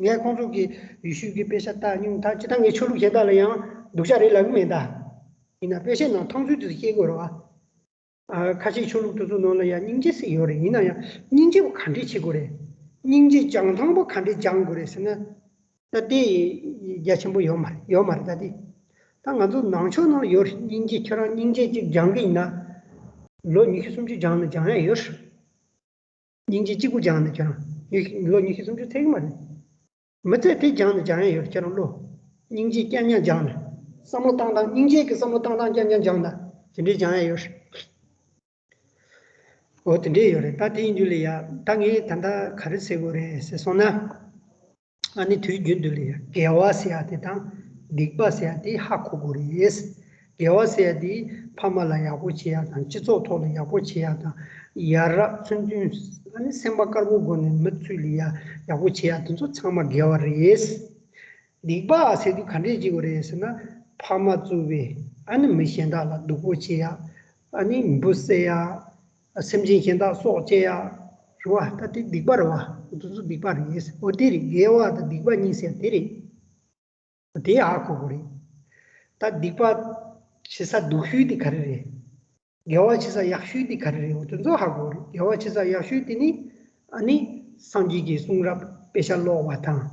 ངས་ཁོང་ཚོ་གི་ཡུལ་ཤུལ་གྱི་དཔེ་ཆ་ལྟ་སྙིང་ཐག་ཅི་ལྟར་ངས་ཆོས་ལུགས་གཞན་དག་ལ་ཡང་སྡུག་ཅག་རེད་ལབ་གི་མེད་ད། ཡིན་ན་དཔེ་ཆའི་ནང་མཐོང་ཚུལ་དེ་ཚོ་བཤད་དགོས་རེད་བ། ཨ། ཁ་ཤས་ཆོས་ལུགས་དེ་ཚོ་ནང་ལ་ཡང་སྙིང་རྗེ་ཟེར་ཡོད་རེད། ཡིན་ན་ཡང་སྙིང་རྗེ་བོ་ག་འདྲས་བྱེད་དགོས་རེད། སྙིང་རྗེ་སྦྱང་སྟངས་པོ་ག་འདྲས་སྦྱང་དགོས་རེད་ཟེར་ན། ད་དེ་རྒྱ་ཆེན་པོ་ཡོད་མ་རེད། ཡོད་མ་རེད་ད་དེ། ད་ང་ཚོ་ནང་ཆོས་ནང་ལ་ཡོད་རེད། སྙིང་རྗེ། ཁྱོད་རང་སྙིང་རྗེ་གཅིག་སྦྱང་གི་ཡིན་ན། ལོ་ཉི་ཤུ་སུམ་ཅུ་སྦྱང་ན་སྦྱང་ཡ་ཡོད་རེད། སྙིང་རྗེ་གཅིག་པུ་སྦྱངས་ནས་ཁྱོད་རང་ཉི་ལོ་ཉི་ཤུ་སུམ་ཅུ་ཚད་ཀྱི་མ་རེད། མི་ཚད་དེ་སྦྱངས་ནས་སྦྱང་ཡ་ཡོད། ཁྱོད་རང་བློ། སྙིང་རྗེ་རྐྱང་རྐྱང་སྦྱངས་ནས། བསམ་བློ་བཏང་སྟངས། སྙིང་རྗེ་གི་བསམ་བློ་བཏང་སྟངས་རྐྱང་རྐྱང་སྦྱངས་ན་དེ་འདྲའི་སྦྱང་ཡ་ཡོད། འོ་དེ་འདྲའི་ཡོད་རེད། ད་དེ་ཡིན་དུས་ལ་ཡ། ད་ངས་ད་ལྟ་ག་རེ་ཟེར་དགོས་རེད་ཟེར་སོང་ན། ཨ་ནི་དུས་རྒྱུན་དུ་ལ་ཡ་དགེ་བ་ཟེར་ཡ་དེ་དང་སྡིག་པ་ཟེར་ཡ་དེ་ཧ་གོ་དགོས་རེད། དགེ་བ་ཟེར་ཡ་དེ་ཕ་མ་ལ་ཡག་པོ་བྱེད་ཡ་དང་། སྤྱི་ཚོགས་ཐོག་ལ་ཡག་པོ་བྱེད་ཡ་དང་། ཡ་རབས་ཚུལ་མཐུན། ཨ་ནི་སེམས་པ་དཀར་པོའི་སྒོ་ནས་མི་ཚུར་ལ་ཡ་ཡག་པོ་བྱེད་ཡ་དེ་ཚོ་ཚང་མ་དགེ་བ་རེད། སྡིག་པ་ཟེར་དུས་ག་འདྲས་བྱེད་དགོས་རེད་ཟེར་ན། ཕ་མ་གཙོས་པའི་ཨ་ནི་མི་གཞན་དག་ལ་སྡུག་པོ་བྱེད་ཡ། ཨ་ནི་འབུ་བསད་ཡ། སེམས་ཅན་གཞན་དག་སྲོག་བཅད་ཡ། རེད་བ། ད་དེ་སྡིག་པ་རེད་བ། འདི་ཚོ་སྡིག་པ་རེད། འོ་དེ་རེད། དགེ་བ་དང་སྡིག་པ་གཉིས་ཟེར་དེ་རེད། དེ་ཧ་གོ་དགོས་རེད། ད་སྡིག་པ་བྱེད་ས་སྡུག་ཤོས་དེ་ག་རེ་རེད། དགེ་བ་བྱེད་ས་ཡག་ཤོས་དེ་ག་རེ་རེད། འོ་དེ་ཚོ་ཧ་གོ་དགོས་རེད། དགེ་བ་བྱེད་ས་ཡག་ཤོས་དེ་ནི། ཨ་ནི་སངས་རྒྱས་ཀྱི་གསུང་རབ་དཔེ་ཆ་ཀློག་པ་དང་།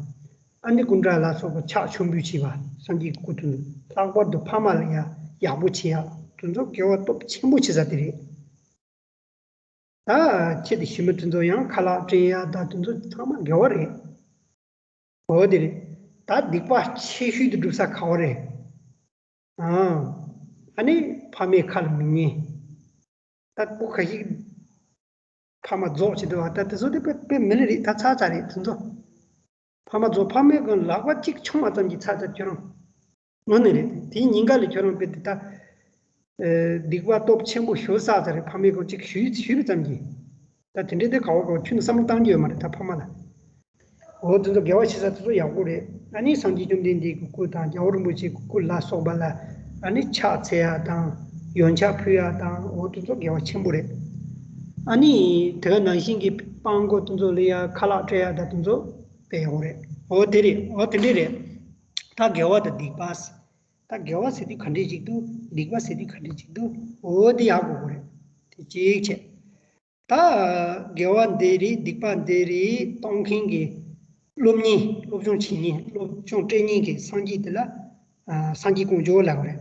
ཨ་ནི་སྐུ་འདྲ་ལ་སོགས་པ་ཕྱག་མཆོད་འབུལ་བྱེད་པ། སངས་རྒྱས་ཀྱི་སྐུ་དེ་ལྷག་པར་དུ་ཕ་མ་ལ་ཡ་ཡག་པོ་བྱེད་ཡ། དེ་ཚོ་དགེ་བ་སྟོབས་ཆེན་པོ་བྱེད་ས་དེ་རེད། ད་ཁྱེད་དེ་ཞི་མི་དེ་ཚོ་ཡང་ཁ་ལག་སྤྲད་ཡ་ད་དེ་ཚོ་ཚང་མ་དགེ་བ་རེད། འོ་དེ་རེད། ད་སྡིག་པ་ཆེ་ཤོས་དེ་སྒྲུབ་ས་ག་བ་རེད། ཨ། ཨ་ནི་ཕ་མའི་ཁ་ལ་མི་ཉན། ད་སྤུ་གུ་ཁ་ཤས་ཕ་མ་རྫོགས་བྱེད་དུ་བ། ད་དེ་ཚོ་དེ་དཔེ་དཔེ་མི་ལ་རེད། ད་ཚར་ཚར་རེད་དེ་ཚོ། ཕ་མ་རྫོགས། ཕ་མའི་སྒང་ལག་པ་གཅིག་མཆོང་བ་ཙམ་གྱིས་ཚར་ཚར་ཁྱོད་རང་། དངོས་གནས་རེད། དེའི་ཉེན་ཁ་ལས་ཁྱོད་རང་དཔེ་དེ་ད། ཨེ། སྡིག་པ་སྟོབས་ཆེན་པོ་ཞུ་ས་ཚར་རེད། ཕ་མའི་སྒང་གཅིག་ཞུས་ཞུས་པ་ཙམ་གྱིས། ད་དེ་འདྲའི་དེ་ག་བ་ག་བ་ཁྱོད་ནི་བསམ་བློ་བཏང་རྒྱུ་ཡོད་མ་རེད་ད་ཕ་མ་ལ། འོ་དེ་ཚོ་དགེ་བ་བྱེད་ས་དེ་ཚོ་ཡག་པོ་རེད། ཨ་ནི་སངས་རྒྱས་བཅོམ་ལྡན་འདས་ཀྱི་སྐུ་དང་རྒྱལ་བ་རིན་པོ་ཆེ་གི་སྐུ་ལ་སོགས་པ་ལ་ཨ་ནི་ཕྱག་འཚལ་ཡ་དང་ཡོན་ཆབ་ཕུལ་ཡ་དང་། འོ་དེ་ཚོ་དགེ་བ་ཆེན་པོ་རེད། ཨ་ནི་དེ་ག་ནང་བཞིན་གྱི་སྤྲང་པོ་དེ་ཚོ་ལ་ཡ་ཁ་ལག་སྤྲད་ཡ་དང་དེ་ཚོ་དཔེ་ཡག་པོ་རེད། འོ་དེ་རེད། འོ་དེ་འདྲས་རེད། ད་དགེ་བ་དང་སྡིག་པ། ད་དགེ་བ་ཟེར་དུས་ག་འདྲས་ཅིག་འདུག་སྡིག་པ་ཟེར་དུས་ག་འདྲས་ཅིག་འདུག་འོ་དེ་ཡག་པོ་རེད། དེ་གཅིག་བྱས། ད་དགེ་བ་འདི་རེད། སྡིག་པ་འདི་རེད། གཏོང་མཁན་གྱི་སློབ་གཉེར། སློབ་སྦྱོང་བྱེད་མཁན། སློབ་སྦྱོང་སྤྲད་མཁན་གྱི་སངས་རྒྱས་དེ་ལ་ཨ་སངས་རྒྱས་དཀོན་མཆོག་ལབ་པ་རེད།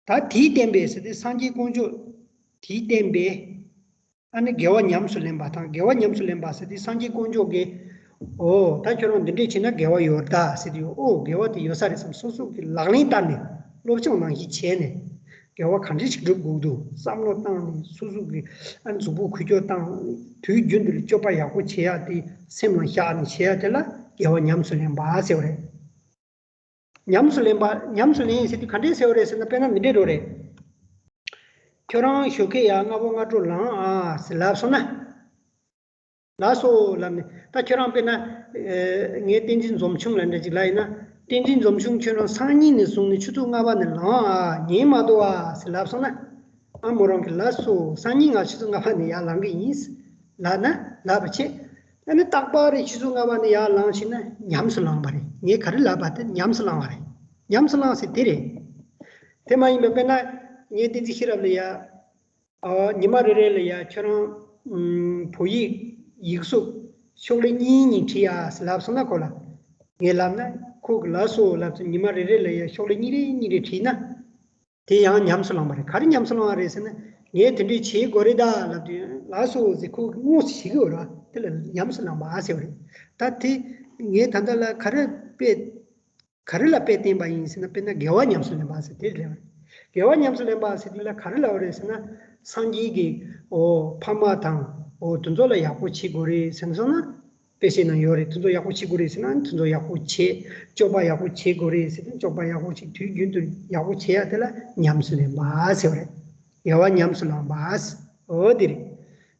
ད་དེའི་བསྟན་པའི་ཟེར་དུས་སངས་རྒྱས་དཀོན་མཆོག་དེའི་བསྟན་པའི་ཨ་ནི་དགེ་བ་ཉམས་སུ་ལེན་པ་དང་། དགེ་བ་ཉམས་སུ་ལེན་པ་ཟེར་དུས་སངས་རྒྱས་དཀོན་མཆོག་གིས། འོ་ད་ཁྱོད་རང་འདི་འདྲས་བྱས་ན་དགེ་བ་ཡོད་ད་ཟེར་དུས། འོ་དགེ་བ་དེ་ཡོད་ས་རེད་བསམ། སོ་སོ་གི་ལག་ལེན་བསྟར་ནས། སློབ་སྦྱོང་ནང་བཞིན་བྱས་ནས། དགེ་བ་གང་འདྲ་ཞིག་སྒྲུབ་དགོས་འདུག་བསམ་བློ་བཏང་ནས། སོ་སོ་གི་ཨ་མཛུབ་གུ་འཁུར་སྐྱོར་བཏང་། དུས་རྒྱུན་དུ་ལ་སྤྱོད་པ་ཡག་པོ་བྱེད་ཡ་དེ་སེམས་ལ་བཞག་ནས་བྱེད་ཡ་དེ་ལ་དགེ་བ་ཉམས་སུ་ལེན་པ་ཟེར་བ་རེད། ཉམས་སུ་ལེན་པ། ཉམས་སུ་ལེན་ཟེར་དུས་ག་འདྲས་ཟེར་བ་རེད་ཟེར་ན། དཔེར་ན་འདི་འདྲས་འགྲོ་རེད། ཁྱོད་རང་ཞོགས་ཀས་ཡར་སྔ་པོ་སྔ་དྲོ་ལངས་ཨ་ཟེར་ལབ་སོང་ན། ལགས་སོ་ལབ་ནས། ད་ཁྱོད་རང་དཔེར་ན། ཨེ། ངས་བསྟན་འཛིན་འཛོམས་ཆུང་ལབ་འདྲ་ཅིག་ལབ་ཡིན་ན། བསྟན་འཛིན་འཛོམས་ཆུང་ཁྱོད་རང་སང་ཉིན་ནས་བཟུང་ནས་ཆུ་ཚོད་ལྔ་པ་ནས་ལངས་ཨ། ཉན་མ་འདུག་ཨ་ཟེར་ལབ་སོང་ན། ཨ། མོ་རང་གིས་ལགས་སོ། སང་ཉིན་ང་ཆུ་ཚོད་ལྔ་པ་ནས་ཡར་ལངས་གི་ཡིན་ལབ་ན་ལབ་པ་བྱས། ཨ་ནི་རྟག་པར་རེ་ཆུ་ཚོད་ལྔ་པ་ནས་ཡར་ལངས་ཕྱིན་ན་ཉམས་སུ་བླངས་པ་རེད། ངས་ག་རེ་ལབ་པ་དེ་ཉམས་སུ་བླངས་པ་རེད། ཉམས་སུ་བླངས་ཟེར་དེ་རེད། དེ་མ་ཡིན་པ་དཔེར་ན་ངས་བསྟན་འཛིན་ཤེས་རབ་ལ་ཡ། ཨ། ཉི་མ་རེ་རེ་ལ་ཡ་ཁྱོད་རང་ཨམ། བོད་ཡིག་ཡིག་གཟུགས་ཤོག་ལྷེ་གཉིས་གཉིས་བྲིས་ཨ་ཟེར་ལབ་སོང་ན། ཁོ་ལ་ངས་ལབ་ན། ཁོ་གིས་ལགས་སོ་ལབ་ཙང་ཉི་མ་རེ་རེ་ལ་ཡ་ཤོག་ལྷེ་གཉིས་རེ་གཉིས་རེ་བྲིས་ན། དེ་ཡང་ཉམས་སུ་བླངས་པ་རེད། ག་རེ་ཉམས་སུ་བླངས་པ་རེད་ཟེར་ན། ངས་དེ་འདྲས་བྱེད་དགོས་རེད་ད་ལབ་དུས་ལགས་སོ་ཟེར་ཁོ་དངོས་སུ་བྱེད་ཀྱི་ཡོད་རེད་བ། དེ་ལ་ཉམས་སུ་བླངས་པ་ཟེར་བ་རེད། ད་དེ་ ངས་ད་ལྟ་ལ་ག་རེ་དཔེ་ག་རེ་ལ་དཔེ་བསྟན་པ་ཡིན་ཟེར་ན། དཔེར་ན་དགེ་བ་ཉམས་སུ་ལེན་པ་ཟེར་དེ་རེད་བ། དགེ་བ་ཉམས་སུ་ལེན་པ་ཟེར་དེ་ལ་ག་རེ་ལབ་པ་རེད་ཟེར་ན། སངས་རྒྱས་ཀྱི་འོ་ཕ་མ་དང་འོ་དེ་ཚོ་ལ་ཡག་པོ་བྱེད་དགོས་རེད་ཟེར་ན། སོང་ན་དཔེ་བཤད་ན་ཡོད་རེད། དེ་ཚོ་ཡག་པོ་བྱེད་དགོས་རེད་ཟེར་ན་དེ་ཚོ་ཡག་པོ་བྱེད། སྤྱོད་པ་ཡག་པོ་བྱེད་དགོས་རེད་ཟེར་ན་སྤྱོད་པ་ཡག་པོ་བྱེད། དུས་རྒྱུན་དུ་ཡག་པོ་བྱེད་ཡ་དེ་ལ་ཉམས་སུ་ལེན་པ་ཟེར་བ་རེད། དགེ་བ་ཉམས་སུ་བླང་པ། འོ་དེ་རེད།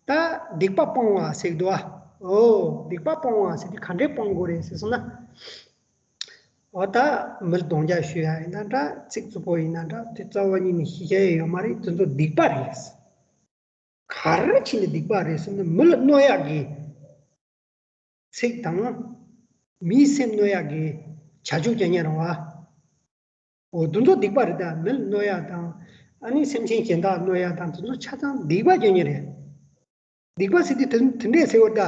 ད་སྡིག་པ་སྤོང་བ་ཟེར་གྱི་འདུག་ཨ། འོ་སྡིག་པ་སྤོང་བ་ཟེར་དེ་ག་འདྲས་སྤོང་དགོས་རེད་ཟེར་སོང་ན། འོ་ད་མི་ལ་རྡོག་རྒྱག་གཞུ་ཡ་ཡིན་ན་འདྲ། ཚིག་རྩུབ་པོ་ཡིན་ན་འདྲ། དེ་རྩ་བ་ཉིད་ནས་ཤེས་བྱ་ཡ་ཡོད་མ་རེད། དེ་ཚོ་སྡིག་པ་རེད། ག་རེ་བྱས་ནས་སྡིག་པ་རེད་ཟེར་ན། མི་ལ་གནོད་ཡག་གི་ཚིག་དང་། མིའི་སེམས་གནོད་ཡག་གི་བྱ་སྤྱོད་རྒྱག་མཁན་རེད་བ། འོ་དེ་ཚོ་སྡིག་པ་རེད་ད། མི་ལ་གནོད་ཡག་དང་། ཨ་ནི་སེམས་ཅན་གཞན་དག་གནོད་ཡག་དང་། དེ་ཚོ་ཆ་ཚང་སྡིག་པ་རྒྱག་མཁན་རེད། སྡིག་པ་ཟེར་དུས་དེ་དེ་འདྲས་ཟེར་བ་ད།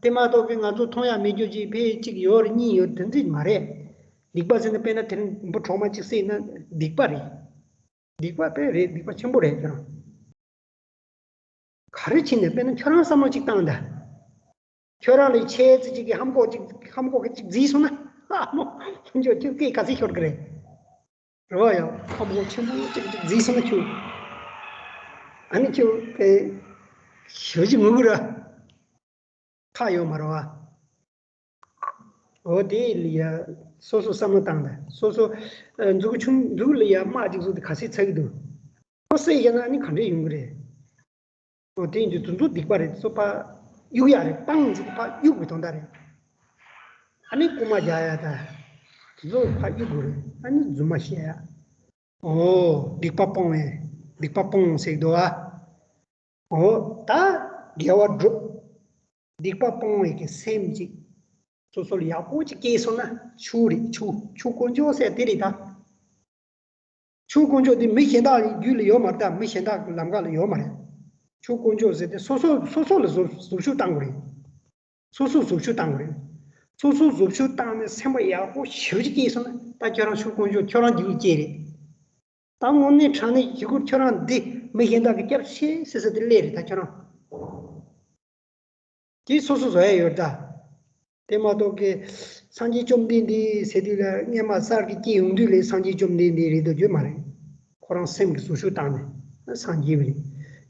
དེ་མ་གཏོགས་ཀྱི་ང་ཚོ་མཐོང་ཡག་མེད་རྒྱུ་ཅིག་ཕ་གི་ཅིག་ཡོད་རེད། གཉིས་ཡོད་རེད། དེ་འདྲས་མ་རེད། སྡིག་པ་ཟེར་ན་དཔེར་ན་དེ་རིང་འབུ་གྲོག་མ་གཅིག་བསད་ན་སྡིག་པ་རེད། སྡིག་པ་དཔེ་རེད། སྡིག་པ་ཆེན་པོ་རེད་ཁྱོད་རང་། ག་རེ་བྱས་ནས། དཔེར་ན་ཁྱོད་རང་བསམ་བློ་གཅིག་བཏང་ད། ཁྱོད་རང་ལས་ཆེ་ཙི་གཅིག་གིས་ལྷམ་གོག་ཅིག་ལྷམ་གོག་གཅིག་བརྫིས་སོང་ན། ཨ་མོ་ཁྱོད་ཁྱོད་སྐད་ག་ཚོད་ཤོར་གི་རེད། རེད་བ་ཡ། ལྷམ་གོག་ཆེན་པོ་ཅིག་ཅིག་བརྫིས་སོང་ན་ཁྱོད། ཨ་ནི་ཁྱོད་དཔེ་ཞོ་ཅིག་ངུ་གི་ར། ཁག་ཡོད་མ་རེད་བ། འོ་དེ་ལ་ཡ་སོ་སོ་བསམ་བློ་བཏང་ད། སོ་སོ་ཨ་མཛུ་གུ་ཆུང་མཛུ་གུ་ལ་ཡ་རྨ་ཅིག་བཟོས་ཏེ་ག་ཚོད་ཚ་གི་འདུག་ཁོ་བསད་བཞག་ན་ཨ་ནི་ག་འདྲས་ཡོང་གི་རེད། འོ་དེ་ཡིན་དུས་དེ་ཚོ་སྡིག་པ་རེད། དེ་ཚོ་ཕར་གཡུག་ཡག་རེད། སྤང་ཟེར་ཏེ་ཕར་གཡུག་དགོས་དོན་དག་རེད། ཨ་ནི་རྐུ་མ་རྒྱག་ཡག་དང་དེ་ཚོ་ཕར་གཡུག་དགོས་རེད། ཨ་ནི་རྫུན་མ་བཤད་ཡག་འོ་སྡིག་པ་སྤོང་བའི། སྡིག་པ་སྤོང་ཟེར་གྱི་འདུག་ཨ། འོ་ད་དགེ་བ་སྒྲུབ། སྡིག་པ་སྤོང་བའི་གི་སེམས་ཅིག་སོ་སོ་ལ་ཡག་པོ་ཅིག་སྐྱེས་སོང་ན་ཆོས་རེད། ཆོས་ཆོས་དཀོན་མཆོག་ཟེར་དེ་རེད་ད། ཆོས་དཀོན་མཆོག་དེ་མི་གཞན་དག་རྒྱུད་ལ་ཡོད་མ་རེད་ད། མི་གཞན་དག་གི་ལམ་ཁ་ལ་ཡོད་མ་རེད། ཆོས་དཀོན་མཆོག་ཟེར་དེ་སོ་སོ་སོ་སོ་ལ་བཟོ་བཟོ་བཅོས་བཏང་དགོས་རེད། སོ་སོ་བཟོ་བཅོས་བཏང་དགོས་རེད། སོ་སོ་བཟོ་བཅོས་བཏང་ནས་སེམས་པ་ཡག་པོ་ཞེ་པོ་ཅིག་སྐྱེས་སོང་ན། ད་ཁྱོད་རང་ཆོས་དཀོན་མཆོག་ཁྱོད་རང་རྒྱུད་ལ་སྐྱེས་རེད། ད་དངོས་གནས་དྲང་གནས་ཡིན་གྱི་ཁྱོད་རང་འདི་མི་གཞན་དག་གིས་སྐྱབས་ཆེ་ཟེར་ཟེར་དེ་སླེབས་རེད་ད་ཁྱོད་རང་། དེ་སོ་སོ་བཟོ་ཡ་ཡོད་ད། དེ་མ་གཏོགས་ཀྱི་སངས་རྒྱས་བཅོམ་ལྡན་འདས་ཟེར་དུས་ལ་སྔས་མ་གསར་གྱི་སྐྱེས་ཡོང་དུས་ལས་སངས་རྒྱས་བཅོམ་ལྡན་འདས་རེད་འདོད་རྒྱུ་མ་རེད། ཁོ་རང་སེམས་ཀྱི་བཟོ་བཅོས་བཏང་ནས་སངས་རྒྱས་པ་རེད།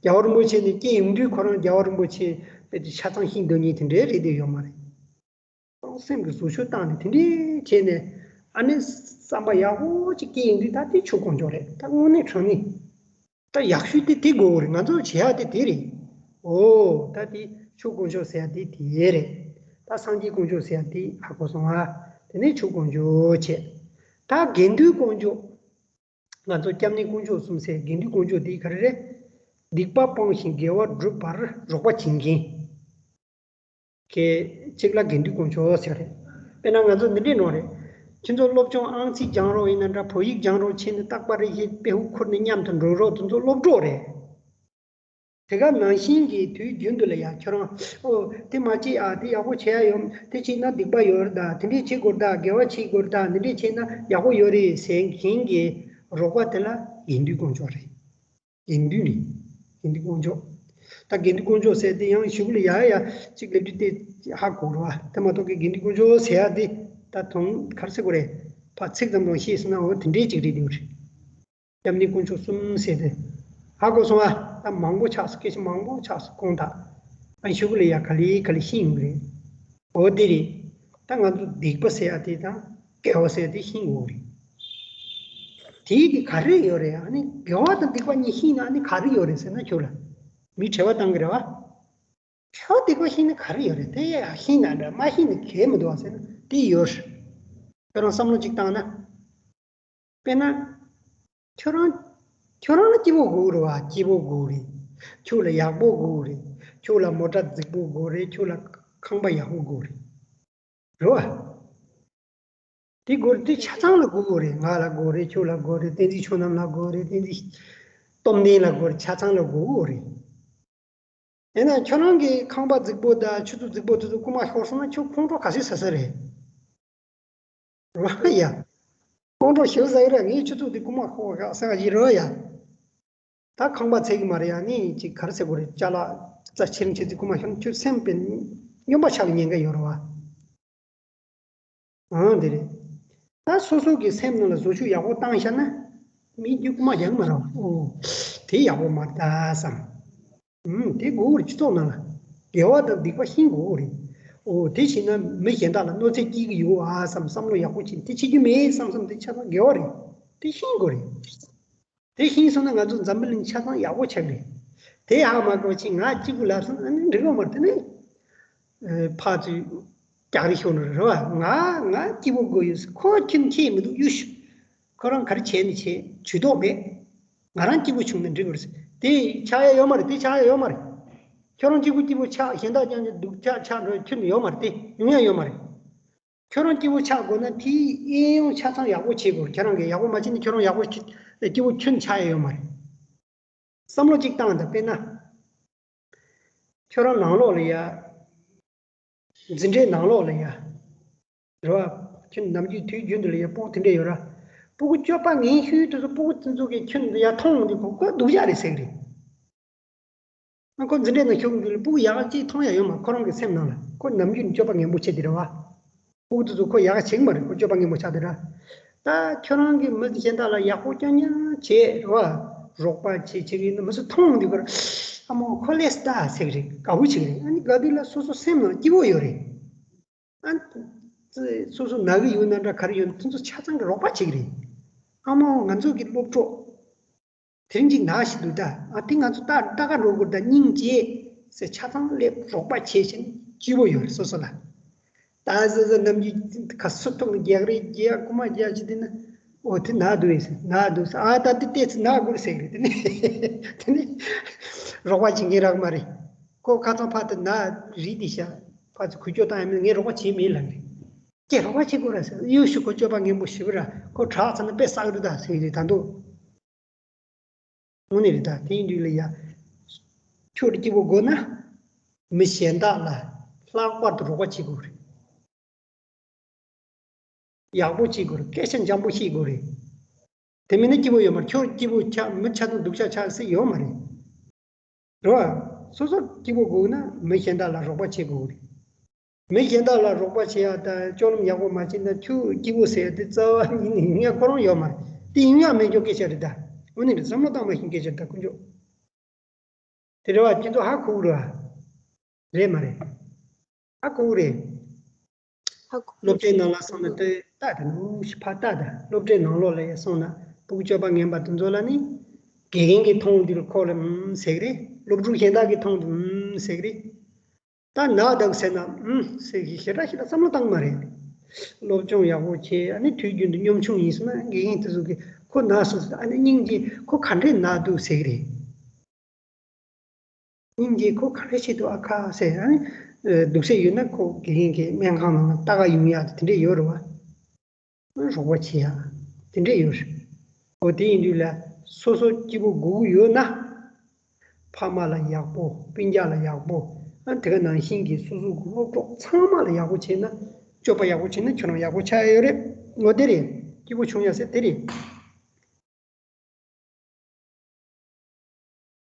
རྒྱལ་བ་རིན་པོ་ཆེ་ནི་སྐྱེས་ཡོང་དུས་ཁོ་རང་རྒྱལ་བ་རིན་པོ་ཆེ་དཔེ་དེ་ཆ་ཚང་ཤེས་འདོད་མཁན་དེ་འདྲའི་རེད་འདོད་ཡོད་མ་རེད། སེམས་ཀྱི་བཟོ་བཅོས་བཏང་ནས་དེ་འདྲའི་བྱས་ནས། ཨ་ནི་བསམ་པ་ཡག་པོ་ཅིག་སྐྱེས་ཡོང་དུས་ད་དེ་ཆོས་དཀོན་མཆོག་རེད། ད་དངོས་གནས་དྲང་གནས། ད་ཡག་ཤོས་དེ་དེ་དགོས་རེད། ང་ཚོ་བྱེད་ཡག་དེ་དེ་རེད། འོ་ད་དེ་ཆོས་དཀོན་མཆོག་ཟེར་ཡག་དེ་དེ་རེད། ད་སངས་རྒྱས་དཀོན་མཆོག་ཟེར་ཡག་དེ་ཧ་གོ་སོང་ང་། དེ་ནས་ཆོས་དཀོན་མཆོག་བྱས། ད་དགེ་འདུན་དཀོན་མཆོག་ང་ཚོ་སྐྱབས་གནས་དཀོན་མཆོག་གསུམ་ཟེར། དགེ་འདུན་དཀོན་མཆོག་དེ་ག་རེ་རེད། སྡིག་པ་སྤོང་ཞིང་དགེ་བ་སྒྲུབ་པར་རོགས་པ་བྱེད་མཁན། གལ་གཅིག་ལ་དགེ་འདུན་དཀོན་མཆོག་ཟེར་རེད། དཔེར་ན་ང་ཚོ་འདི་འདྲས་ནོར་རེད། ཁྱེད་ཚོ་སློབ་སྦྱོང་ཨང་རྩིས་སྦྱང་རོགས་ཡིན་ན་འདྲ། བོད་ཡིག་སྦྱང་རོགས་བྱས་ནས་རྟག་པ་རེ་བཞིན་དཔེ་ཧུ་ཁུར་ནས་མཉམ་དུ་འགྲོ་རོགས། དེ་ཚོ་སློབ་གྲོགས་རེད། དེ་ག་ནང་བཞིན་གྱི་དུས་རྒྱུན་དུ་ལ་ཡ་ཁྱོད་རང་ཨོ་དེ་མ་བྱེད་ཨ། དེ་ཡག་པོ་བྱེད་ཡ་ཡོད། དེ་བྱེད་ན་སྡིག་པ་ཡོད་རེད་ད། དེ་འདྲས་བྱེད་དགོས་རེད་ད། དགེ་བ་བྱེད་དགོས་རེད་ད། འདི་འདྲས་བྱེད་ན་ཡག་པོ་ཡོད་རེད་ཟེར་མཁན་གྱི་རོགས་པ་དེ་ལ་དགེ་འདུན་དཀོན་མཆོག་རེད། དགེ་འདུན་རེད། དགེ་འདུན་དཀོན་མཆོག་ད་དགེ་འདུན་དཀོན་མཆོག་ཟེར་དེ་ཡང་གཞུག་ལ་ཡ་ཡ་གཅིག་སླེབས་དུས་དེ་ཧ་གོ་རེད་བ། དེ་མ་གཏོགས་ཀྱི་དགེ་འདུན་དཀོན་མཆོག་ཟེར་ཡ་དེ་ད་དུང་ག་རེ་ཟེར་དགོས་རེད། ཕར་ཚིག་ཙམ་རང་ཤེས་སོང་ན་འོ་དེ་འདྲའི་གཅིག་རེད་འདུག་རེད། སྐྱབས་གནས་དཀོན་མཆོག་གསུམ་ཟེར་དེ་ཧ་གོ་སོང་ཨ། ད་མང་པོ་ཆགས་སོང་། སྐད་ཆ་མང་པོ་ཆགས་སོང་། གོང་དག་ཨ་གཞུག་ལ་ཡ་ག་ལེ་ག་ལེ་ཤེས་ཡོང་གི་རེད། འོ་དེ་རེད། ད་ང་ཚོ་སྡིག་པ་ཟེར་ཡ་དེ་དང་དགེ་བ་ཟེར་ཡ་དེ་ཤེས་དགོས་རེད། དེའི་གི་ག་རེ་ཡོད་རེད། ཨ་ནི་དགེ་བ་དང་སྡིག་པ་གཉིས་ཤེས་ན་ཨ་ནི་ག་རེ་ཡོད་རེད་ཟེར་ན་ཁྱོད་ལ་མི་དྲི་བ་བཏང་གི་རེད་བ། དགེ་བ་སྡིག་པ་ཤེས་ན་ག་རེ་ཡོད་རེད། དེ་ཡ་ཤེས་ན་འདྲ། མ་ཤེས་ན་གལ་མི་འདུག་བ་ཟེར་ན་དེ་ཡོད་རེད། ཁྱོད་རང་བསམ་བློ་གཅིག་བཏང་ན། དཔེར་ན། ཁྱོད་རང་། ཁྱོད་རང་ལ་སྐྱིད་པོ་དགོས་རེད་བ། སྐྱིད་པོ་དགོས་རེད། ཁྱོད་ལ་ཡག་པོ་དགོས་རེད། ཁྱོད་ལ་མོ་ཊ་རྫིག་པོ་དགོས་རེད། ཁྱོད་ལ་ཁང་པ་ཡག་པོ་དགོས་རེད། རེད་བ། དེ་དགོས་རེད། དེ་ཆ་ཚང་ལ་དགོས་དགོས་རེད། ང་ལ་དགོས་རེད། ཁྱོད་ལ་དགོས་རེད། བསྟན་འཛིན་ཆོས་རྣམས་ལ་དགོས་རེད། བསྟན་འཛིན་སྟོབས་ལྡན་ལ་དགོས་རེད། ཆ་ཚང་ལ་དགོས་དགོས་རེད། ཡིན་ན་ཁྱོད་རང་གི་ཁང་པ་རྫིག་པོ་དང་ཆུ་ཚོད་རྫིག་པོ་དེ་ཚོ་རྐུ་མ་ཤོར་སོང་ན་ཁྱོད་ཁོང་ཁྲོ་ག་ཚོད་ཟ་ས་རེད། རེད་ཡ། ཁོང་ཁྲོ་ཞེ་པོ་ཟ་གི་རེད། ངའི་ཆུ་ཚོད་འདི་རྐུ་མ་ཤོར་བ་ཟེར་ག་ཅིག་རེད་ཡ། ད་ཁང་པ་ཚད་ཀྱི་མ་རེད་ཡ། ནི་ཅིག་ག་རེ་ཟེར་དགོས་རེད། ཅ་ལག་རྩ་ཆེན་ཆེ་ཚིག་རྐུ་མ་ཤོར་ན་ཁྱོད་སེམས་དཔེ་སྨྱོན་པ་ཆགས་པའི་ཉེན་ཁ་ཡོད་རེད་བ། ཨང་། དེ་རེད། ད་སོ་སོ་གི་སེམས་ནང་ལ་བཟོ་བཅོས་ཡག་པོ་བཏང་ཤག་ན། མི་རྒྱུ་རྐུ་མ་རྒྱག་མ་རེད། ཨོ། དེ་ཡག་པོ་མ་རེད་ད་བསམ། ཨུམ། དེ་དགོས་རེད། སྤྱི་ཚོགས་ནང་ལ་དགེ་བ་དང་སྡིག་པ་ཤེས་དགོས་རེད། ཨོ། དེ་བྱས་ན་མི་གཞན་དག་ལ་གནོད་འཚེ་སྐྱེལ་གྱི་ཡོད་ཨ་བསམ། བསམ་བློ་ཡག་པོ་བྱས་ནས་དེ་བྱེད་རྒྱུ་མེད་བསམ་བསམ། དེ་ཆ་ཚང་དགེ་བ་རེད། དེ་ཤེས་དགོས་རེད། དེ་ཤེས་སོང་ན་ང་ཚོ་འཛམ་བུ་གླིང་ཆ་ཚང་ཡག་པོ་ཆགས་རེད། དེ་ཧ་མ་གོ་ཅིག་ང་གཅིག་པུ་ལབ་སོང་ཨ་ནི་འགྲིག་གི་མ་རེད། དེ་ནི་ཕར་ཚུར་རྒྱག་རེས་ཤོར་ནི་རེད་བ། ང་ང་སྐྱིད་པོ་དགོས་ཡོད། ཁོ་ཁྱིམ་ཁྱེད་མི་འདུག་གཡུ་ཤུ། ཁོ་རང་ག་རེ་བྱས་ནས་བྱས་ཇུས་གཏོགས་མེད། ང་རང་སྐྱིད་པོ་བྱུང་ན་འགྲིག་གི་རེད། དེ་ཆགས་ཡ་ཡོད་མ་རེད། དེ་ཆགས་ཡ་ཡོད་མ་རེད། ཁྱོད་རང་གཅིག་པུ་སྐྱིད་པོ་ཆགས། གཞན་དག་ཀྱང་སྡུག་ཆགས་ཆགས་འགྲོ་ཁྱོན་ནས་ཡོད་མ་རེད། དེ་ཡོང་ཡ་ཡོད་མ་རེད། ཁྱོད་རང་སྐྱིད་པོ་ཆགས་དགོས་ན་དེའི་གཡས་གཡོན་ཆ་ཚང་ཡག་པོ་བྱེད་དགོས། ཁྱོད་རང་གིས་ཡག་པོ་མ་བྱས་ན་ཁྱོད་རང་ཡག་པོ་སྐྱིད་སྐྱིད་པོ་ཁྱོན་ཆགས་ཡ་ཡོད་མ་རེད། བསམ་བློ་གཅིག་བཏང་དང་། དཔེར་ན། ཁྱོད་རང་ནང་ལོགས་ལ་ཡ། འཛིན་གྲྭའི་ནང་ལོགས་ལ་ཡ། རེད་བ། ཁྱོད་ནམ་རྒྱུན་དུས་རྒྱུན་དུ་ལ་ཡ་སྤུ་གུ་དེ་འདྲས་ཡོད་ར། སྤུ་གུ་སྤྱོད་པ་ངན་ཤོས་དེ་ཚོ་སྤུ་གུ་དེ་ཚོ་གིས་ཁྱོད་ཡ་མཐོང་འོང་དུས་ཁོ་ཁོ་སྡུག་ཅག་རེད་ཟེར་གི་རེད། ཨ་ཁོ་འཛིན་གྲྭའི་ནང་ཞུགས་འདི་ལ་སྤུ་གུ་ཡག་གཅིག་མཐོང་ཡ་ཡོད་མ། ཁོ་རང་གི་སེམས་ནང་ལ་ཁོ་ནམ་རྒྱུན་སྤྱོད་པ་ངན་པོ་བྱེད་དེ་རེད་བ། སྤུ་གུ་དེ་ཚོ་ཁོ་ཡག་བྱེད་གི་མ་རེད། ཁོ་སྤྱོད་པ་ངན་པོ་ཆགས་དེ་ར། ད་ཁྱོད་རང་གིས་མི་གཞན་དག་ལ་ཡག་པོ་རྐྱང་རྐྱང་བྱེད་རེད་བ། རོགས་པ་བྱེད་བྱེད་གི་ཡིན་ན་མི་ཚོ་མཐོང་འདི་གར་ཨ་མོ་ཁོ་ལས་ལྟ་ཟེར་གི་རེད། དགའ་བོ་བྱེད་གི་རེད། ཨ་ནི་དགའ་དུས་ལ་སོ་སོ་སེམས་ནང་སྐྱིད་པོ་ཡོད་རེད། ཨ་ཙི་སོ་སོ་ན་གི་ཡོད་ན་འདྲ་ག་རེ་ཡོད་ན་དེ་ཚོ་ཆ་ཚང་གི་རོགས་པ་བྱེད་གི་རེད། ཨ་མོ་ང་ཚོ་གི་སློབ་གྲོགས། དེ་རིང་གཅིག་ན་ཞིག་འདུག་ད། ཨ་དེ་ང་ཚོ་ལྟ་ལྟ་ག་འགྲོ་དགོས་ད། སྙིང་རྗེ་ཟེར་ཆ་ཚང་སླེབས་རོགས་པ་བྱེད་བཞིན་སྐྱིད་པོ་ཡོད་རེད་སོ་སོ་ལ། ད་ཟེར་ཟེར་ནམ་རྒྱུན་ག་སུ་ཐུག་རྒྱག་རེས་རྒྱག་རྐུ་མ་རྒྱག་ཅི་དེ་ན། ཨོ་དེ་ན་འདུག་ཡིན་ཟེར། ན་འདུག་ཟེར། ཨ་ད་དེ་ལྟས་ཚེ་ན་དགོས་ཟེར་གི་རེད། དེ་ནི་དེ་ནི་རོགས་པ་བྱེད་མཁན་རག་མ་རེད། ཁོ་ཁ་ཚང་ཕ་དེ་ན་རིལ་དེ་ཤ་ཕ་ཚོ་གུ་ཅོ་བཏང་ཡ་མེད། ངས་རོགས་པ་བྱེད་མེད་ལབ་རེད། ཀྱེ་རོགས་པ་བྱེད་དགོས་ར་ཟེར། གཡོ་ཤུ་ཁོ་སྤྱོད་པ་ངན་པོ་ཞེ་པོ་ར། ཁོ་དྲག་ཚར་ན་དཔེ་བསགས་རེད་ད་ཟེར་གི་རེད་ད་འདུག་དངོས་གནས་རེད་ད། དེ་ཡིན་དུས་ལ་ཡ། ཁྱོད་སྐྱིད་པོ་དགོས་ན། མི་གཞན་དག་ལ་ལྷག་པར་དུ་རོགས་པ་བྱེད་དགོས་རེད། ཡག་པོ་བྱེད་དགོས་རེད། སྐད་ཆ་འཇམ་པོ་བཤད་དགོས་རེད། དེ་མིན་ན་སྐྱིད་པོ་ཡོད་མ་རེད། ཁྱོད་སྐྱིད་པོ་ཆགས་མི་ཆ་ཚང་སྡུག་ཅག་ཆགས་སྲིད་ཡོད་མ་རེད། རེད་བ། སོ་སོ་སྐྱིད་པོ་དགོས་ན་མི་གཞན་དག་ལ་རོགས་པ་བྱེད་དགོས་རེད། མི་གཞན་དག་ལ་རོགས་པ་བྱེད་ཡ་དང་སྤྱོད་ལམ་ཡག་པོ་མ་བྱེད་ན་ཁྱོད་སྐྱིད་པོ་ཟེར་ཡ་དེ་རྩ་བ་ཉིད་ནས་ཡོང་ཡ་ཁོ་རང་ཡོད་མ་རེད། དེ་ཡོང་ཡ་མེད་ཀྱོག་སྐད་ཆ་རེད་ད། འོ་ནི་རེད། བསམ་བློ་བཏང་མ་ཤེས་སྐད་ཆ་རེད་ད་དཀོན་མཆོག་དེ་རེད་བ། ཁྱེད་ཚོ་ཧ་གོ་གི་རེད་བ། རེད་མ་རེད། ཧ་གོ་གི་རེད། ཧ་གོ་གི་སློབ་གྲྭའི་ནང་ལ་སོང་ན་ལྟོས་ལྟ་དང་། ནུ་ཞིག་ཕ་ལྟ་དང་། སློབ་གྲྭའི་ནང་ལོགས་ལ་ཡ་སོང་ན་སྤུ་གུ་སྤྱོད་པ་ངན་པ་དེ་ཚོ་ལ་ནི། དགེ་རྒན་གྱིས་མཐོང་དུས་ཁོ་ལ་ཨུམ་ཟེར་གི་རེད། སློབ་ཕྲུག་གཞན་དག་གིས་མཐོང་དུས་ཨུམ་ཟེར་གི་རེད། ད་ན་འདུག་ཟེར་ན་ཨུམ་ཟེར་གི་ཞེ་དྲག་ཞེ་དྲག་བསམ་བློ་བཏང་མ་རེད། སློབ་སྦྱོང་ཡག་པོ་བྱས། ཨ་ནི་དུས་རྒྱུན་དུ་གཉོམ་ཆུང་ཡིན་སོང་ན་དགེ་རྒན་དེ་ཚོ་གིས་ཁོ་ན་སོང་ཟེར། ཨ་ནི་སྙིང་རྗེ་ཁོ་ག་འདྲས་ན་འདུག་ཟེར་གི་རེད། སྙིང་རྗེ་ཁོ་ག་རེ་བྱེད་འདུག་ཨ་ཁ་ཟེར། ཨ་ནི་སྡུག་སེ་ཡོད་ན་ཁོ་དགེ་རྒན་གྱི་སྨན་ཁང་ནང་ལ་ལྟ་ག་ཡོང་ཡག་དེ་འདྲས་ཡོད་རེད་བ། རོགས་པ་བྱེད་ཡག་དེ་འདྲས་ཡོད་རེད། འོ་དེ་ཡིན་དུས་ལ་སོ་སོ་སྐྱིད་པོ་དགོས་ཀྱི་ཡོད་ན། ཕ་མ་ལ་ཡག་པོ། སྤུན་ཀྱག་ལ་ཡག་པོ། ཨ་དེ་ག་ནང་བཞིན་གྱི་སོ་སོ་གི་སློབ་གྲོགས་ཚང་མ་ལ་ཡག་པོ་བྱས་ན། སྤྱོད་པ་ཡག་པོ་བྱས་ན་ཁྱོད་རང་ཡག་པོ་ཆགས་ཡ་ཡོད་རེད། འོ་དེ་རེད། སྐྱིད་པོ་བྱུང་ཡ་ཟེར་དེ་རེད།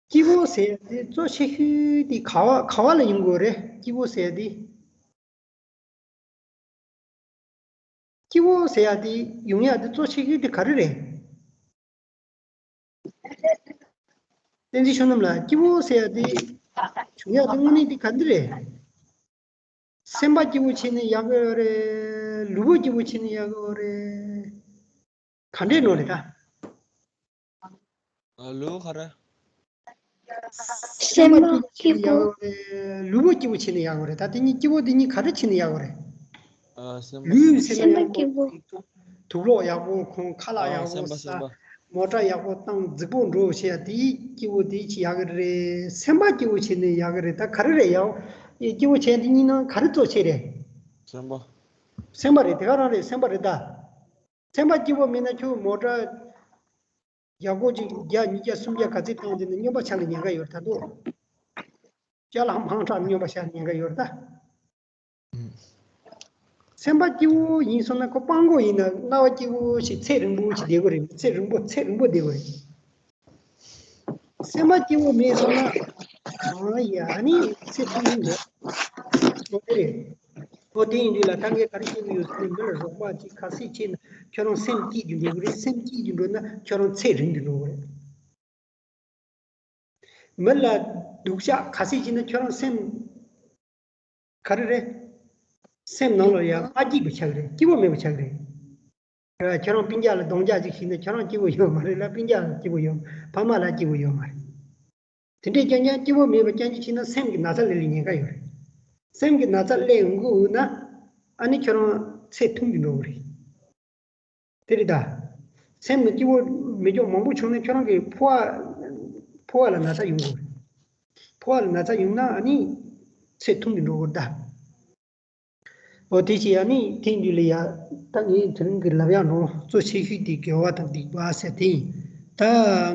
སྐྱིད་པོ་ཟེར་ཡ་དེ་གཙོ་ཆེ་ཤོས་དེ་ག་བ་ག་བ་ལ་ཡོང་དགོས་རེད། སྐྱིད་པོ་ཟེར་ཡ་དེ། སྐྱིད་པོ་ཟེར་ཡ་དེ་ཡོང་ཡ་དེ་གཙོ་ཆེ་ཤོས་དེ་ག་རེ་རེད། བསྟན་འཛིན་ཆོས་རྣམས་ལགས། སྐྱིད་པོ་ཟེར་ཡ་དེ་བྱུང་ཡ་དེ་དངོས་གནས་དེ་ག་འདི་རེད། སེམས་པ་སྐྱིད་པོ་བྱས་ནས་ཡག་གི་ཡོད་རེད། ལུས་པོ་སྐྱིད་པོ་བྱས་ནས་ཡག་གི་ཡོད་རེད། ག་འདྲས་ནོ་རེད་ད། ཨ་ལུས་ག་རེ། སེམས་པ་སྐྱིད་པོ་བྱས་ནས་ཡག་གི་ཡོད་རེད། ལུས་པོ་སྐྱིད་པོ་བྱས་ནས་ཡག་གི་ཡོད་རེད། ད་དེ་གཉིས་སྐྱིད་པོ་དེ་གཉིས་ག་རེ་བྱས་ནས་ཡག་གི་ཡོད་རེད། ཨ་སེམས་པ། ལུས་སེམས་སེམས་པ་ཡག་པོ། སྐྱིད་པོ། དུག་ལོག་ཡག་པོ་འཁོར། ཁ་ལག་ཨ་ཡག་པོ་སེམས་པ་ཟ། སེམས་པ། མོ་ཊ་ཡག་པོ་བཏང་རྫིག་པོ་འགྲོ་བྱེད་ཡ་དེ་སྐྱིད་པོ་དེ་ཅི་ཡག་གི་རེད། སེམས་པ་སྐྱིད་པོ་བྱས་ནས་ཡག་གི་རེད། ད་ག་རེ་རེད་ཡག་ཡ་སྐྱིད་པོ་བྱས་དེ་གཉིས་ནང་ག་རེ་གཙོ་ཆེ་རེད། སེམས་པ། སེམས་པ་རེད། དེ་ག་རང་རེད། སེམས་པ་རེད་ད། སེམས་པ་སྐྱིད་པོ་མེད་ན་ཁྱོད་མོ་ཊ་ཡག་པོ་ཅིག་བརྒྱ་ཉིས་བརྒྱ་སུམ་བརྒྱ་ག་ཚད་བཏང་དེ་ནི་སྨྱོན་པ་ཆགས་ལ་ཉེན་ཁ་ཡོད་རེད། ད་དུང་ཅ་ལག་མང་དྲགས་སྨྱོན་པ་ཆགས་ཉེན་ཁ་ཡོད་རེད་ད། སེམས་པ་སྐྱིད་པོ་ཡིན་སོང་ན་ཁོ་སྤྲང་པོ་ཡིན་ན་རྣ་བ་སྐྱིད་པོ་ཞིག་ཚེ་རིང་པོ་ཞིག་བསྡད་དགོས་རེད། ཚེ་རིང་པོ་ཚེ་རིང་པོ་བསྡད་དགོས་རེད། སེམས་པ་སྐྱིད་པོ་མེད་སོང་ན་ཨ་ཡ་ནི་ཚེ་ཐུང་ཐུང་རེད། འོ་དེ་རེད། ཨོ་དེ་ཡིན་དུས་ལ་ད་ངས་ག་རེ་བཤད་ཀྱི་ཡོད་ཟེར་ན། མི་ལ་རོགས་པ་ཅིག་ག་ཚད་བྱས་ན་ཁྱོད་རང་སེམས་སྐྱིད་ཀྱི་འགྲོ་གི་རེད། སེམས་སྐྱིད་ཀྱི་འགྲོ་ན་ཁྱོད་རང་ཚེ་རིང་གི་འགྲོ་གི་རེད། མི་ལ་སྡུག་ཅག་ག་ཚད་བྱས་ན་ཁྱོད་རང་སེམས་ག་རེ་རེད། སེམས་ནང་ལ་ཡང་མ་སྐྱིད་པ་ཆགས་ཀྱི་རེད། སྐྱིད་པོ་མེད་པ་ཆགས་ཀྱི་རེད། ཁྱོད་རང་སྤུན་ཀྱག་ལ་རྡོག་རྒྱག་ཅིག་བྱས་ན་ཁྱོད་རང་སྐྱིད་པོ་ཡོད་མ་རེད་ལ། སྤུན་ཀྱག་ལ་སྐྱིད་པོ་ཡོད། ཕ་མ་ལ་སྐྱིད་པོ་ཡོད་མ་རེད། དེ་འདྲའི་རྐྱང་རྐྱང་སྐྱིད་པོ་མེད་པ་རྐྱང་རྐྱང་བྱས་ན་སེམས་ཀྱི་ན་ཚ་སླེབས་ལ་ཉེན་ཁ་ཡོད་རེད། སེམས་ཀྱི་ན་ཚ་སླེབས་ཡོང་གི་ཡོད་ན། ཨ་ནི་ཁྱོད་རང་ཚེ་ཐུང་གི་འགྲོ་གི་རེད། དེ་རེད་ད། སེམས་ལ་སྐྱིད་པོ་མེད་ཀྱོག་མང་པོ་བྱུང་ན་ཁྱོད་རང་གི་ཕོ་བ། ཕོ་བ་ལ་ན་ཚ་ཡོང་གི་རེད། ཕོ་བ་ལ་ན་ཚ་ཡོང་ན་ཨ་ནི་ཚེ་ཐུང་གི་འགྲོ་གི་རེད་ད། འོ་དེ་བྱས་ཨ་ནི་ཐེངས་འདི་ལ་ཡ། ད་ངས་དེ་རིང་གི་ལབ་ཡག་ནང་གཙོ་ཆེ་ཤོས་དེ་དགེ་བ་དང་སྡིག་པ་ཟེར་དེ་ཡིན། ད་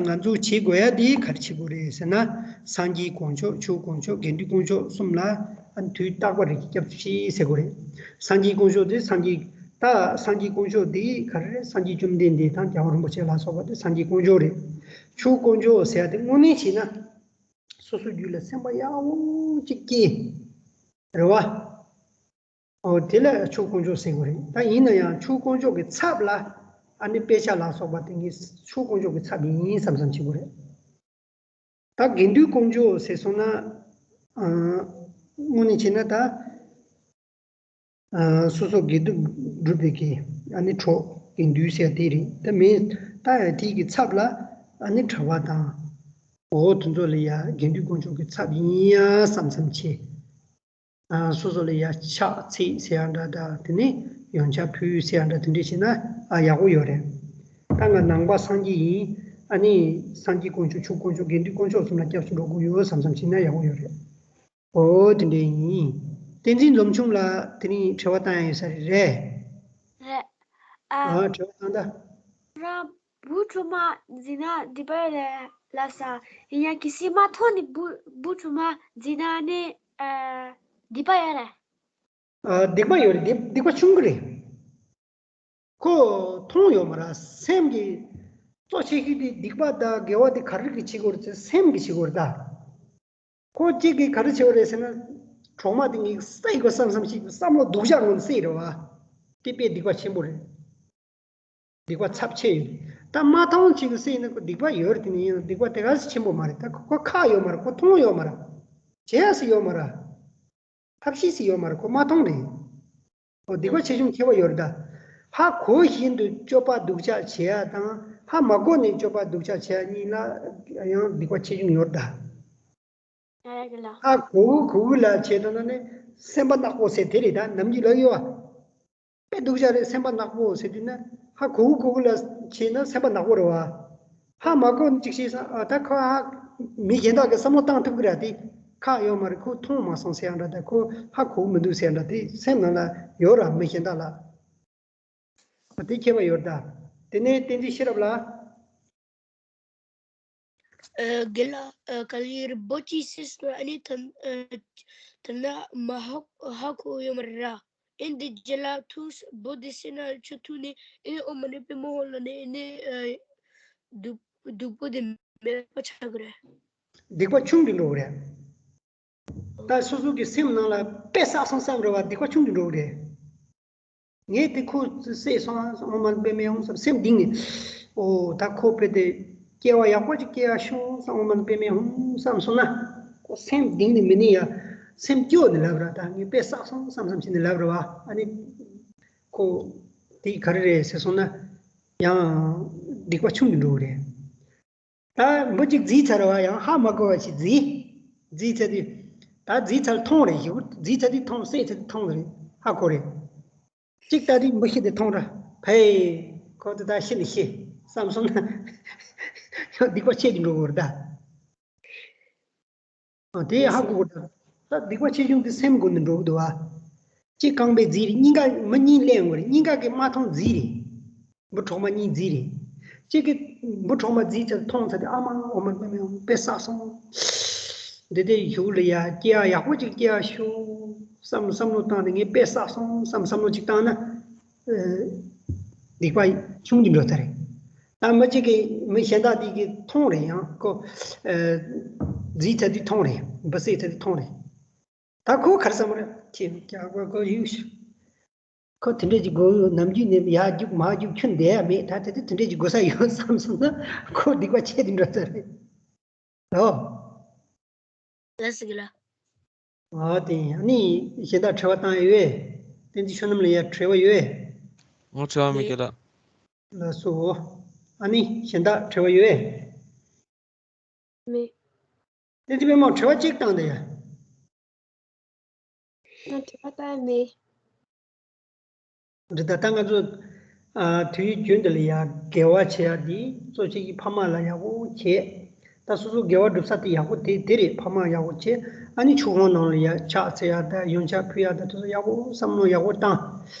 ང་ཚོ་བྱེད་དགོས་ཡ་དེ་ག་རེ་བྱེད་དགོས་རེད་ཟེར་ན། སངས་རྒྱས་དཀོན་མཆོག་ཆོས་དཀོན་མཆོག་དགེ་འདུན་དཀོན་མཆོག་གསུམ་ལ་ཨ་ནི་དུས་རྟག་པར་རིགས་ཀྱི་སྐྱབས་སུ་མཆི་ཟེར་དགོས་རེད། སངས་རྒྱས་དཀོན་མཆོག་དེ་སངས་རྒྱས། ད་སངས་རྒྱས་དཀོན་མཆོག་དེ་ག་རེ་རེད། སངས་རྒྱས་བཅོམ་ལྡན་འདས་དང་རྒྱལ་བ་རིན་པོ་ཆེ་ལ་སོགས་པ་དེ་སངས་རྒྱས་དཀོན་མཆོག་རེད། ཆོས་དཀོན་མཆོག་ཟེར་ཡ་དེ་དངོས་གནས་བྱས་ན། སོ་སོའི་རྒྱུད་ལ་སེམས་པ་ཡག་པོ་ཅིག་སྐྱེ། རེད་བ། ཨོ་དེ་ལ་ཆོས་དཀོན་མཆོག་ཟེར་དགོས་རེད། ད་ཡིན་ན་ཡང་ཆོས་དཀོན་མཆོག་གི་ཚབ་ལ་ཨ་ནི་དཔེ་ཆ་ལ་སོགས་པ་དེ་གཉིས་ཆོས་དཀོན་མཆོག་གི་ཚབ་ཡིན་བསམ་བསམ་བྱེད་དགོས་རེད། ད་དགེ་འདུན་དཀོན་མཆོག་ཟེར་སོང་ན། ཨ། དངོས་གནས་བྱས་ན་ད། ཨ། སོ་སོ་དགེ་སྡིག་སྒྲུབ་པའི་གི་ཨ་ནི་གྲོགས་དགེ་འདུན་ཟེར་དེ་རེད། ད་མིན་ད་ཡང་དེ་གི་ཚབ་ལ་ཨ་ནི་གྲྭ་པ་དང་། འོ་དེ་ཚོ་ལ་ཡ་དགེ་འདུན་དཀོན་མཆོག་གི་ཚབ་ཡིན་ཡ་བསམ་བསམ་བྱེད། ཨ། སོ་སོ་ལ་ཡ་ཕྱག་འཚལ་ཟེར་ཡ་འདྲ་དང་དེ་ནས་ཡོན་ཆབ་ཕུལ་ཟེར་ཡ་འདྲ་དེ་འདྲ་བྱས་ན་ཨ་ཡག་པོ་ཡོད་རེད། ད་ང་ནང་པ་སངས་རྒྱས་ཡིན། ཨ་ནི་སངས་རྒྱས་དཀོན་མཆོག་ཆོས་དཀོན་མཆོག་དགེ་འདུན་དཀོན་མཆོག་གསུམ་ལ་སྐྱབས་སུ་འགྲོ་དགོས་ཡོད་བསམ་བསམ་བྱས་ན་ཡག་པོ་ཡོད་རེད། ཨོ་དེ་འདྲ་ཡིན། བསྟན་འཛིན་འཛོམས་ཆུང་ལ་དེ་རིང་དྲི་བ་བཏང་ཡ་ཡོད་ས་རེད། རེད། ཨ། ཨ། དྲི་བ་བཏང་ད། རང་བུ་ཕྲུག་མ་འཛིན་ན་སྡིག་པ་རེད་ལབ་ས། ཡིན་ཡང་གལ་སྲིད་མ་མཐོང་ནས་བུ་བུ་ཕྲུག་མ་འཛིན་ན་ནི་ཨ་སྡིག་པ་ཡོད་རེད། ཨ། སྡིག་པ་ཡོད་རེད། སྡིག་སྡིག་པ་ཆུང་གི་རེད། ཁོ་མཐོང་ཡོད་མ་རེད། སེམས་ཀྱི་གཙོ་ཆེ་ཤོས་དེ་སྡིག་པ་དང་དགེ་བ་དེ་ག་རེ་གི་བྱེད་དགོས་རེད་ཟེར། སེམས་ཀྱི་བྱེད་དགོས་རེད་ད། ཁོ་གཅིག་གིས་ག་རེ་བྱེད་པ་རེད་ཟེར་ན། གྲོག་མ་དེ་ངས་བསད་དགོས་བསམ་བསམ་ཞིག་བསམ་བློ་སྡུག་ཅག་ངོ་ནས་བསད་རེད་བ། དེ་དཔེ་སྡིག་པ་ཆེན་པོ་རེད། སྡིག་པ་ཚབས་ཆེ་ཡོད། ད་མ་མཐོང་ཅིག་གིས་བསད་ན་ཁོ་སྡིག་པ་ཡོད་རེད། དེ་ནི་ཡིན་ན་སྡིག་པ་དེ་ག་ཚོད་ཆེན་པོ་མ་རེད། ད་ཁོ་ཁོ་ཁག་ཡོད་མ་རེད། ཁོ་མཐོང་ཡོད་མ་རེད། བྱེད་ཡ་སུ་ཡོད་མ་རེད། ཐབས་ཤེས་སུ་ཡོད་མ་རེད། ཁོ་མ་མཐོང་རེད། ཨོ་སྡིག་པ་ཆེ་ཆུང་ཁྱད་པར་ཡོད་རེད་ད། ཧ་གོ་བཞིན་དུ་སྤྱོད་པ་སྡུག་ཅག་བྱེད་ཡ་དང་ཧ་མ་གོ་ནས་སྤྱོད་པ་སྡུག་ཅག་བྱེད་ཡ་གཉིས་ལ་ཡང་སྡིག་པ་ཆེ་ཆུང་ཡོད་རེད་ད། ཨ་རེད་ལ། ཧ་གོ་གི་གོ་གི་ལ་བྱེད་དོ་ན་ནི་སེམས་པ་ནག་པོ་ཟེར་དེ་རེད་ད། ནམ་རྒྱུན་ལབ་ཡོད་བ། དཔེ་སྡུག་ཅག་རེད། སེམས་པ་ནག་པོ་ཟེར་དུས་ན་ཧ་གོ་གི་གོ་གི་ལ་བྱེད་ན་སེམས་པ་ནག་པོ་རེད་བ། ཧ་མ་གོ་ནི་ཅིག་ཤེས་སང་ཨ་ད་ཁོ་ཧ་མི་གཞན་དག་གི་བསམ་བློ་བཏང་ཐུབ་གི་ར་དེ་ཁག་ཡོད་མ་རེད། ཁོ་མཐོང་མ་སོང་ཟེར་ཡང་འདྲ། ད་ཁོ་ཧ་གོ་གི་མི་འདུག་ཟེར་ཡང་འདྲ། དེ་སེམས་ནང་ལ་ཡོད་ར། མི་གཞན་དག་ལ་ཨ་དེ་ཁྱད་པར་ཡོད་ད། དེ་ནས་བསྟན་འཛིན་ཤེས་རབ་ལ། ཨ། རྒན་ལགས། ཨ། ག་ལེར་བུ་གཅིག་བསད་སོང་ན་ཨ་ནི་ཐ་ཨ་ཐ་ན་མ་ཧ་ཧ་གོ་ཡོད་མ་རེད་ར། ཨེ་འདི་རྗེས་ལ་ཐུག་བུ་འདི་བསད་ན་ཆུ་ཐུག་ནས་ཨེ་ཨོ་མ་ནི་པད་མ་ཧོ་ལ་ནི་ཨེ་ནི་ཨ་སྡུག་སྡུག་པོ་དེ་མེད་པ་ཆགས་ཀྱི་རེད། སྡིག་པ་ཆུང་དུ་འགྲོ་གི་རེད། ད་སོ་སོ་གི་སེམས་ནང་ལ་དཔེ་བསགས་སོང་བསམ་རེད་བ། སྡིག་པ་ཆུང་དུ་འགྲོ་གི་རེད། ངས་དེ་ཁོ་བསད་སོང་ཨ་སོང་ཨོ་མ་ནི་པད་མ་ཧོ་བསམ་སེམས་གཏིང་ནས། ཨོ་ད་ཁོ་དཔེ་དེ་སྐྱེ་བ་ཡག་པོ་ཅིག་སྐྱེ་ཡ་ཤོག་བསམ་ཨོ་མ་ནི་པད་མ་ཧོ་བསམ་སོང་ན། ཁོ་སེམས་གཏིང་ནས་མི་ནི་ཡ་སེམས་སྐྱོ་ནས་ལབ་ར། ད་ངས་དཔེ་བསགས་སོང་བསམ་བསམ་བྱས་ནས་ལབ་ར་བ། ཨ་ནི་ཁོ་དེ་ག་རེ་རེད་ཟེར་སོང་ན་ཡང་སྡིག་པ་ཆུང་དུ་འགྲོ་གི་རེད། ད་འབུ་གཅིག་བརྫིས་ཚར་བ་ཡང་ཧ་མ་གོ་བ་ཞིག་བརྫིས། བརྫིས་ཚར་དུས། ད་བརྫིས་ཚར་མཐོང་རེད་ཞུ། བརྫིས་ཚར་དུས་མཐོང་། བསད་ཚར་དུས་མཐོང་རེད། ཧ་གོ་རེད། གཅིག་ལྟ་དུས་འབུ་ཤི་དེ་མཐོང་ར། ཕའི། ཁོ་ཚོ་ད་ཤི་ནི་ཤི་བསམ་སོང་ན་ཡང་སྡིག་པ་ཆེ་དུ་འགྲོ་གི་རེད་ད། ཨ་དེ་ཧ་གོ་དགོས་ད། ད་སྡིག་པ་ཆེ་ཆུང་དེ་སེམས་ཀུན་ནས་འགྲོ་གི་འདུག་བ། གཅིག་རྐང་པས་བརྫིས་རེད། གཉིས་ཀ་མི་གཉིས་ལེན་དགོས་རེད། གཉིས་ཀ་གིས་མ་མཐོང་བརྫིས་རེད། འབུ་གྲོག་མ་གཉིས་བརྫིས་རེད། གཅིག་གིས་འབུ་གྲོག་མ་བརྫིས་ཚར་མཐོང་ཚར་དེ་ཨ་མ་འོ་མ་མ་མ་དཔེ་བསགས་སོང་། འདི་དེ་གཞུག་ལ་ཡ་སྐྱེ་ཡ་ཡག་པོ་ཅིག་སྐྱེ་ཡ་ཤོག་བསམ་བསམ་བློ་བཏང་ནས་ངས་དཔེ་བསགས་སོང་བསམ་བསམ་བློ་ཅིག་བཏང་ན། ཨ། སྡིག་པ་ཆུང་དུ་འགྲོ་ཚར་རེད། ད་མི་གཅིག་གིས་མི་གཞན་དག་དེ་གིས་མཐོང་རེད། ཡང་ཁོ་ཨ་བརྫིས་ཚར་དུས་མཐོང་རེད། འབུ་བསད་ཚར་དུས་མཐོང་རེད། ད་ཁོ་ག་རེ་བསམ་རེད། ཁྱེད་རྒྱག་དགོས་ཁོ་ཡུག་ཤོག་ཁོ་དེ་འདྲས་ཀྱི་དགོས་ཡོད། ནམ་རྒྱུན་ནས་ཡར་རྒྱུག་མར་རྒྱུག་ཁྱོད་བསྡད་ཡ་མེད། ད་དེ་དེ་དེ་འདྲས་ཀྱི་དགོས་ས་ཡོད་བསམ་སོང་ན་ཁོ་སྡིག་པ་ཆེ་དེ་འགྲོ་ས་རེད། ཨོ། ལགས་སོ་རྒན་ལགས། ཨ་དེ་ཨ་ནི་གཞན་དག་དྲི་བ་བཏང་ཡོད། བསྟན་འཛིན་ཆོས་རྣམ་ལ་ཡ་དྲི་བ་ཡོད། ངོ་དྲི་བ་མེད་རྒན་ལགས། ལགས་སོ། ཨ་ནི་གཞན་དག་དྲི་བ་ཡོད། མེད། བསྟན་འཛིན་པད་མ་དྲི་བ་གཅིག་བཏང་དེ་ཡ། ང་དྲི་བ་བཏང་ཡ་མེད། འདི་ལྟར་ད་ང་ཚོ་ཨ་དུས་རྒྱུན་འདི་ལ་ཡ་དགེ་བ་བྱེད་ཡ་འདི་གཙོ་ཆེ་གི་ཕ་མ་ལ་ཡག་པོ་བྱེད། ད་སོ་སོ་དགེ་བ་སྒྲུབ་ས་དེ་ཡག་པོ་དེ་དེ་རེད། ཕ་མ་ཡག་པོ་བྱེད། ཨ་ནི་ཆོས་ཁང་ནང་ལ་ཡ་ཕྱག་འཚལ་ཡ་ད་ཡོན་ཆབ་ཕུལ་ཡ་ད་དེ་ཚོ་ཡག་པོ་བསམ་བློ་ཡག་པོ་བཏང་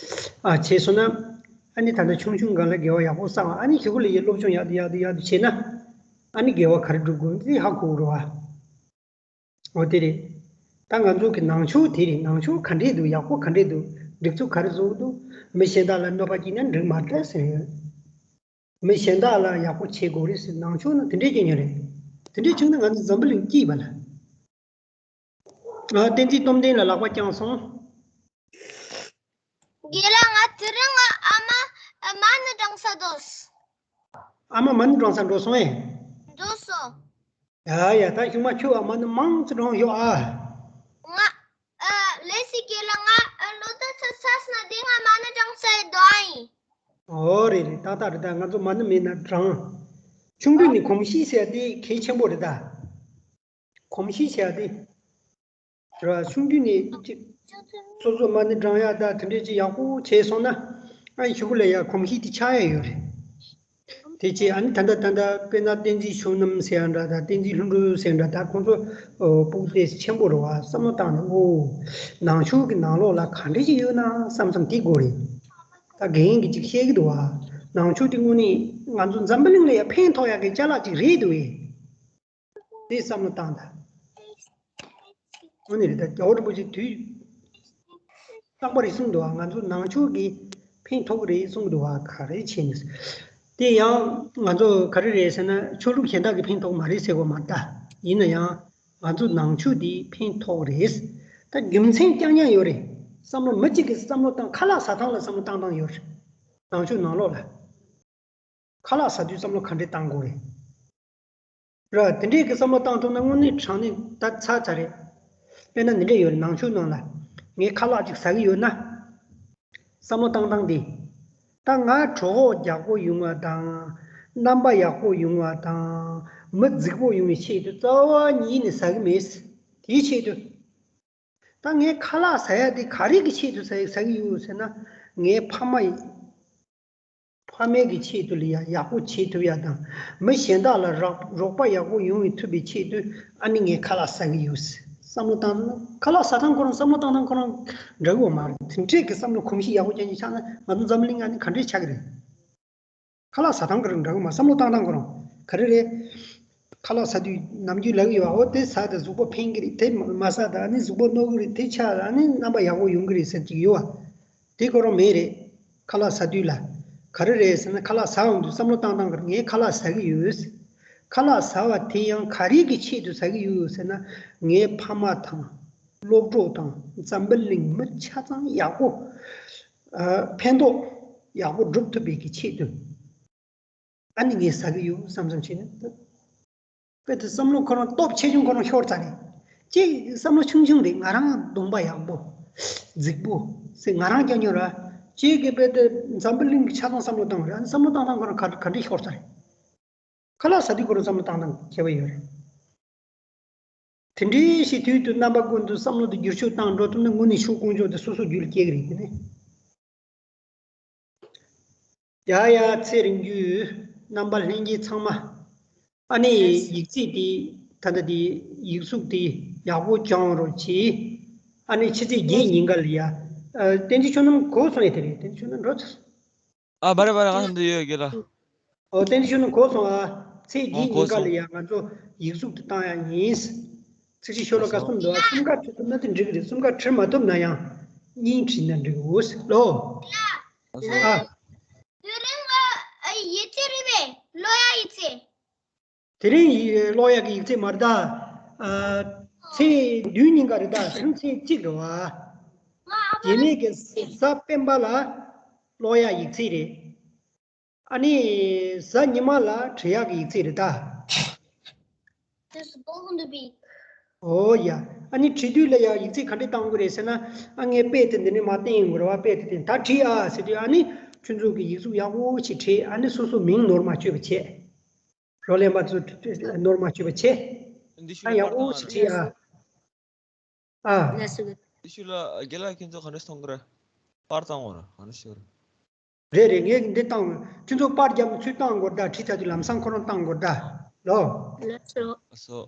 ཨ་བྱས་སོང་ན། ཨ་ནི་ད་ལྟ་ཆུང་ཆུང་སྒང་ལ་དགེ་བ་ཡག་པོ་བསགས། ཨ་ནི་གཞུག་གུ་ལ་ཡ་སློབ་སྦྱོང་ཡག་ཏུ་ཡག་ཏུ་ཡག་ཏུ་བྱས་ན། ཨ་ནི་དགེ་བ་ག་རེ་སྒྲུབ་དགོས་འདི་ཧ་གོ་གི་རེད་བ། འོ་དེ་རེད། ད་ང་ཚོ་གི་ནང་ཆོས་དེ་རེད། ནང་ཆོས་ག་འདྲས་འདུག་ཡག་པོ་ག་འདྲས་འདུག་སྒྲིག་འཛུགས་ག་རེ་བཟོ་གི་འདུག་མི་གཞན་དག་ལ་གནོད་པ་སྐྱེལ་ན་འགྲིག་མ་རེད་ཟེར་ཡོད། མི་གཞན་དག་ལ་ཡག་པོ་བྱེད་དགོས་རེད་ཟེར། ནང་ཆོས་ནང་དེ་འདྲས་སྐྱོན་ཡོད་རེད། དེ་འདྲས་བྱུང་ན་ང་ཚོ་འཛམ་བུ་གླིང་སྐྱིད་པ་ལ། ང་བསྟན་འཛིན་སྟོབས་ལྡན་ལ་ལག་པ་བརྐྱངས་སོང་། རྒན་ལགས། ང་དེ་རིང་ང་ཨ་མ་ཨ་མ་ཎི་བགྲང་ས་འགྲོ། ཨ་མ་མ་ཎི་བགྲང་ས་འགྲོ་སོང་ཨེ། འགྲོ་སོང་། ཡ་ཡ། ད་གཞུག་མ་ཁྱོད་ཨ་མ་ཎི་མང་ཙམ་བགྲང་ཤོག་ཨ། ང་ཨ་ལེ་སི་རྒན་ལགས། ང་ཨ་ལོ་ད་ཚ་ཚ་སོང་ན་དེ་ང་མ་ཎི་བགྲང་ས་ཡི་དོ་ཨ་ཡིན། ཨོ་རེད་རེད། ཏག་ཏག་རེད། ད་ང་ཚོ་མ་ཎི་མེད་ན་བགྲང་། ཆུང་དུས་ནས་གོམས་གཤིས་ཟེར་ཡ་དེ་གལ་ཆེན་པོ་རེད་ད། གོམས་གཤིས་བྱས་ཏེ། ར་ཆུང་དུས་ནས་ཅིག་སོ་སོ་མ་ཎི་བགྲང་ཡག་དང་དེ་འདྲས་ཅིག་ཡག་པོ་བྱས་སོང་ན། ཨ་གཞུག་གུ་ལ་ཡ་གོམས་གཤིས་དེ་ཆགས་ཡ་ཡོད་རེད། དེ་བྱས་ཨ་ནི་ད་ལྟ་ད་ལྟ་དཔེར་ན་བསྟན་འཛིན་ཆོས་རྣམ་ཟེར་ཡ་འདྲ་དང་བསྟན་འཛིན་ལྷུན་གྲུབ་ཟེར་འདྲ་ད་ཁོང་ཚོ་སྤུ་གུ་དེ་ཆེན་པོ་རེད་བ། བསམ་བློ་བཏང་ནས་ཨོ། ནང་ཆོས་ཀྱི་ནང་ལོགས་ལ་ག་འདྲས་ཅིག་ཡོད་ན་བསམ་བསམ་དེ་དགོས་རེད། ད་རྒན་གྱིས་ཅིག་བཤད་ཀྱི་འདུག་བ། ནང་ཆོས་དེ་དངོས་གནས་ང་ཚོ་འཛམ་བུ་གླིང་ལ་ཡ་ཕན་ཐོགས་ཡག་གི་ཅ་ལག་ཅིག་རེད་འདུག་ཨེ། དེ་བསམ་བློ་བཏང་དང་། དངོས་གནས་རེད། ད་རྒྱལ་བ་རིན་པོ་ཆེ་དུས་རྟག་པར་གསུངས་འདུག་བ། ང་ཚོ་ནང་ཆོས་ཀྱི་ཕན་ཐོགས་རེད་གསུངས་འདུག་བ། ག་རེ་བྱས་ནས། དེ་ཡང་ང་ཚོ་ག་རེ་རེད་ཟེར་ན་ཆོས་ལུགས་གཞན་དག་གི་ཕན་ཐོགས་མ་རེད་ཟེར་དགོས་མ་རེད་ད། ཡིན་ན་ཡང་ང་ཚོ་ནང་ཆོས་འདི་ཕན་ཐོགས་རེད། ད་རྒྱུ་མཚན་རྐྱང་རྐྱང་ཡོད་རེད། བསམ་བློ་མི་གཅིག་གིས་བསམ་བློ་བཏང་ཁ་ལག་ཟ་སྟངས་ལ་བསམ་བློ་བཏང་སྟངས་ཡོད་རེད། ནང་ཆོས་ནང་ལོགས་ལ། ཁ་ལག་ཟ་དུས་བསམ་བློ་ག་འདྲས་བཏང་དགོས་རེད། ར་དེ་འདྲས་ཀྱི་བསམ་བློ་བཏང་ཐུབ་ན་དངོས་གནས་དྲང་གནས་ད་ཚར་ཚར་རེད། དཔེར་ན་འདི་འདྲས་ཡོད་རེད། ནང་ཆོས་ནང་ལ་ངས་ཁ་ལག་ཅིག་ཟ་གི་ཡོད་ན། བསམ་བློ་བཏང་སྟངས་འདི། ད་ང་གྲོད་ཁོག་རྒྱགས་པོ་ཡོང་བ་དང་། རྣམ་པ་ཡག་པོ་ཡོང་བ་དང་། མི་རྫིག་པོ་ཡོང་བའི་ཆེད་དུ་རྩ་བ་ཉིད་ནས་ཟ་གི་མེད། དེའི་ཆེད་དུ། ད་ངས་ཁ་ལག་ཟ་ཡ་དེ་ག་རེ་གི་ཆེད་དུ་ཟ་ཡ་ཟ་གི་ཡོད་ཟེར་ན། ངའི་ཕ་མ་ཡི་ཕ་མའི་གི་ཆེད་དུ་ལ་ཡ་ཡག་པོ་བྱེད་ཐུབ་ཡ་དང་། མི་གཞན་དག་ལ་རོགས་རོགས་པ་ཡག་པོ་ཡོང་བའི་ཐུབ་པའི་ཆེད་དུ་ཨ་ནི་ངས་ཁ་ལག་ཟ་གི་ཡོད་ཟེར། བསམ་བློ་བཏང་ན་ཁ་ལག་ཟ་སྟངས་ཁོ་རང་བསམ་བློ་བཏང་སྟངས་ཁོ་རང་འདྲ་གི་ཡོད་མ་རེད། དེ་འདྲས་ཀྱི་བསམ་བློ་གོམས་གཤིས་ཡག་པོ་ཅན་ཅིག་ཆགས་ན་ང་ཚོ་འཛམ་བུ་གླིང་ཨ་ནི་ག་འདྲས་ཆགས་ཀྱི་རེད། ཁ་ལག་ཟ་སྟངས་ཀྱི་རིགས་འདྲ་གི་མ། བསམ་བློ་བཏང་སྟངས་ཀྱི་རང་ག་རེ་རེད། ཁ་ལག་ཟ་དུས་ནམ་རྒྱུན་ལབ་ཀྱི་ཡོད། འོ་དེ་ཟ་དང་གཟུགས་པོ་ཕན་གྱི་རེད། དེ་མ་ཟ་དང་ཨ་ནི་གཟུགས་པོ་རྣོ་གི་རེད། དེ་ཆགས་ཨ་ནི་རྣམ་པ་ཡག་པོ་ཡོང་གི་རེད་ཟེར་གྱི་ཡོད་བ། དེ་ཁོ་རང་མེད་རེད། ཁ་ལག་ཟ་དུས་ལ་ག་རེ་རེད་ཟེར་ན་ཁ་ལག་ཟ་འོང་དུས་བསམ་བློ་བཏང་སྟངས་ཀྱི་རེད། ངས་ཁ་ལག་ཟ་གི་ཡོད། ཁ་ལག་ཟ་བ་དེ་ཡང་ག་རེ་གི་ཆེད་དུ་ཟ་གི་ཡོད་ཟེར་ན་ངའི་ཕ་མ་དང་། སློབ་གྲོགས་དང་འཛམ་བུ་གླིང་མི་ཆ་ཚང་ཡག་པོ། ཨ་ཕན་ཐོགས་ཡག་པོ་སྒྲུབ་ཐུབ་པའི་གི་ཆེད་དུ། ཨ་ནི་ངས་ཟ་གི་ཡོད་བསམ་བསམ་བྱས་ནས། དཔེ་དེ་བསམ་བློ་ཁོ་རང་སྟོབས་ཆེ་ཆུང་ཁོ་རང་ཤོར་ཚར་རེད། གཅིག་བསམ་བློ་ཆུང་ཆུང་རེད། ང་རང་གདོང་པ་ཡག་པོ། རྫིག་པོ། ཟེར་ང་རང་སྐྱོན་ཡོད་ར། གཅིག་གི་དཔེ་དེ་འཛམ་བུ་གླིང་གི་ཆ་ཚང་བསམ་བློ་བཏང་བ་རེད། ཨ་ནི་བསམ་བློ་བཏང་སྟངས་ཁོ་རང་ག་ག་འདྲས་ཤོར་ཚར་རེད། ཁ་ལག་ཟ་དུས་ཁོ་རང་བསམ་བློ་བཏང་སྟངས་ཁྱད་པར་ཡོད་རེད། དེ་འདྲའི་ཞིག་དུས་དུས་རྣམ་པ་ཀུན་ཏུ་བསམ་བློ་དེ་བསྒྱུར་བཅོས་བཏང་འགྲོ་ཐུབ་ན་དངོས་གནས་ཆོས་དཀོན་མཆོག་དེ་སོ་སོ་རྒྱུད་ལ་སྐྱེ་གི་རེད། དེ་ནས་ཡ་ཡ་ཚེ་རིང་རྒྱུ་རྣམ་པ་ལྷན་རྒྱས་ཚང་མ། ཨ་ནི་ཡིག་ཚད་དེ་ད་ལྟ་དེ་ཡིག་གཟུགས་དེ་ཡག་པོ་སྦྱང་རོགས་གྱིས། ཨ་ནི་ཕྱི་ཚེས་བརྒྱད་ཉིན་ག་ལ་ཡ། ཨ་བསྟན་འཛིན་ཆོས་རྣམ་གོ་སོང་ཡ་དེ་རེད། བསྟན་འཛིན་ཆོས་རྣམ་འགྲོ་ཚར། ཨ་བ་རེ་བ་རེ། ང་ཚོ་འདི་ཡོད་གི་ལ། ཨོ་བསྟན་འཛིན་ཆོས་རྣམ་གོ་སོང་ཨ། ཚེས་བརྒྱད་ཨོ་གོ་ཉིན་ག་ལ་སོང་། ཡ་ང་ཚོ་ཡིག་གཟུགས་དེ་བཏང་ཡ་ཡིན། ཚིག་བཞི་ཤོ་ལོ་ཀ་གསུམ་འདུག་ཨ། གསུམ་ཀ་བྲིས་ཐུབ་ན་དེ་འགྲིག་གི་རེད། གསུམ་ཀ་བྲིས་མ་ཐུབ་ན་ཡང་གཉིས་བྲིས་ན་འགྲིག་གི་འོ་ལོ། ཨོ་སོང་། ཨ། དེ་རིང་ཨ་ཡིག་ཚད་རེད་པས། ཀློག་ཡ་ཡིག་ཚད། དེ་རིང་ཡི་ཀློག་ཡག་གི་ཡིག་ཚད་མ་རེད་ད། ཨ། ཚེས་བདུན་ཉིན་ཀ་རེད་ད། ཁྱོད་ཚེས་གཅིག་རེད་བ། རྗེས་མའི་གི་གཟའ་སྤེན་པ་ལ་ཀློག་ཡག་ཡིག་ཚད་རེད། ཨ་ནི་གཟའ་ཉི་མ་ལ་བྲི་ཡག་གི་ཡིག་ཚད་རེད་ད། This is going to be. ཨོ་ཡ། ཨ་ནི་བྲི་དུས་ལ་ཡང་ཡིག་ཚད་ག་འདྲས་བཏང་དགོས་རེད་ཟེར་ན། ཨ་ངས་དཔེ་དེ་འདི་ནས་མར་བསྟན་ཡོང་གི་རེད་བ། དཔེ་དེ་དེ་ད་བྲིས་ཨ་ཟེར་དུས། ཨ་ནི་ཁྱོད་ཚོ་གི་ཡིག་གཟུགས་ཡག་པོ་ཞིག་བྲིས། ཨ་ནི་སོ་སོ་མིང་ནོར་མ་བཅུག་པ་བྱས། རོལ་ལེན་པ་ཚོ་ནོར་མ་བཅུག་པ་བྱས། འདི་ཨ་ཤུ་ཡག་པོ་ཞིག་བྲིས་ཨ། ཨ། ལགས་སོ། ཨ་ཤུ་ལགས། རྒན་ལགས་ཁྱེད་ཚོ་ག་འདྲས་གཏོང་གི་རེད། པར་བཏང་བ་རེད། ག་འདྲས་ཤོར། རེད་རེད། ངས་འདི་བཏང་། ཁྱེད་ཚོ་པར་རྒྱབ་ནས་ཚུར་བཏང་དགོས་ད། བྲིས་ཚར་དུས་ལམ་སང་ཁོ་རང་བཏང་དགོས་ད། ལོ། ལགས་སོ། ལགས་སོ།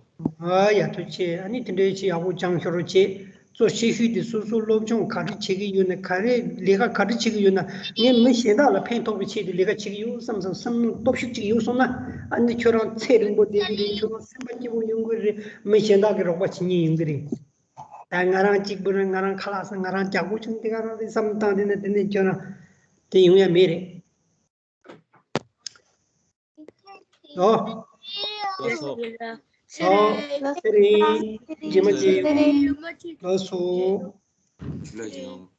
ཨ་ཡ། ཐུགས་རྗེ་ཆེ། ཨ་ནི་དེ་འདྲའི་ཆེ་ཡག་པོ་སྦྱང་ཤོར་རོགས་བྱེད། གཙོ་ཆེ་ཤོས་དེ་སོ་སོ་སློབ་སྦྱོང་ག་རེ་བྱེད་ཀྱི་ཡོད་ན། ག་རེ་ལས་ཀ་ག་རེ་བྱེད་ཀྱི་ཡོད་ན། ངས་མི་གཞན་དག་ལ་ཕན་ཐོགས་པའི་ཆེད་དུ་ལས་ཀ་བྱེད་ཀྱི་ཡོད་བསམ་བསམ་བསམ་བློ་སྟོབས་ཤུགས་ཅིག་ཡོད་སོང་ན། ཨ་ནི་ཁྱོད་རང་ཚེ་རིང་པོ་བསྡད་ཀྱི་རེད། ཁྱོད་རང་སེམས་པ་སྐྱིད་པོ་ཡོང་གི་རེད། མི་གཞན་དག་གིས་རོགས་པ་བྱེད་ཉེན་ཡོང་གི་རེད། ད་ང་རང་གཅིག་པུ་རེད། ང་རང་ཁ་ལག་ཟ། ང་རང་རྒྱག་དགོས་བྱུང་། དེ་ག་རང་རེད་བསམ་བཏང་དེ་ན་དེ་ནས་ཁྱོད་རང་དེ་ཡོང་ཡ་མེད་རེད། ཨོ། ལགས་སོ། ཨོ། ཚེ་རིང་། རྗེས་མ་ཅིག་ལགས་སོ། ལགས་སོ།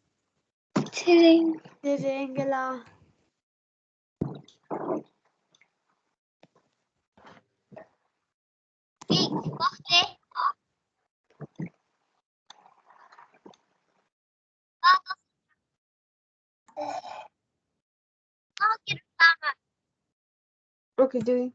ཚེ་རིང་། ཚེ་རིང་གི་ལ། Okay, doing.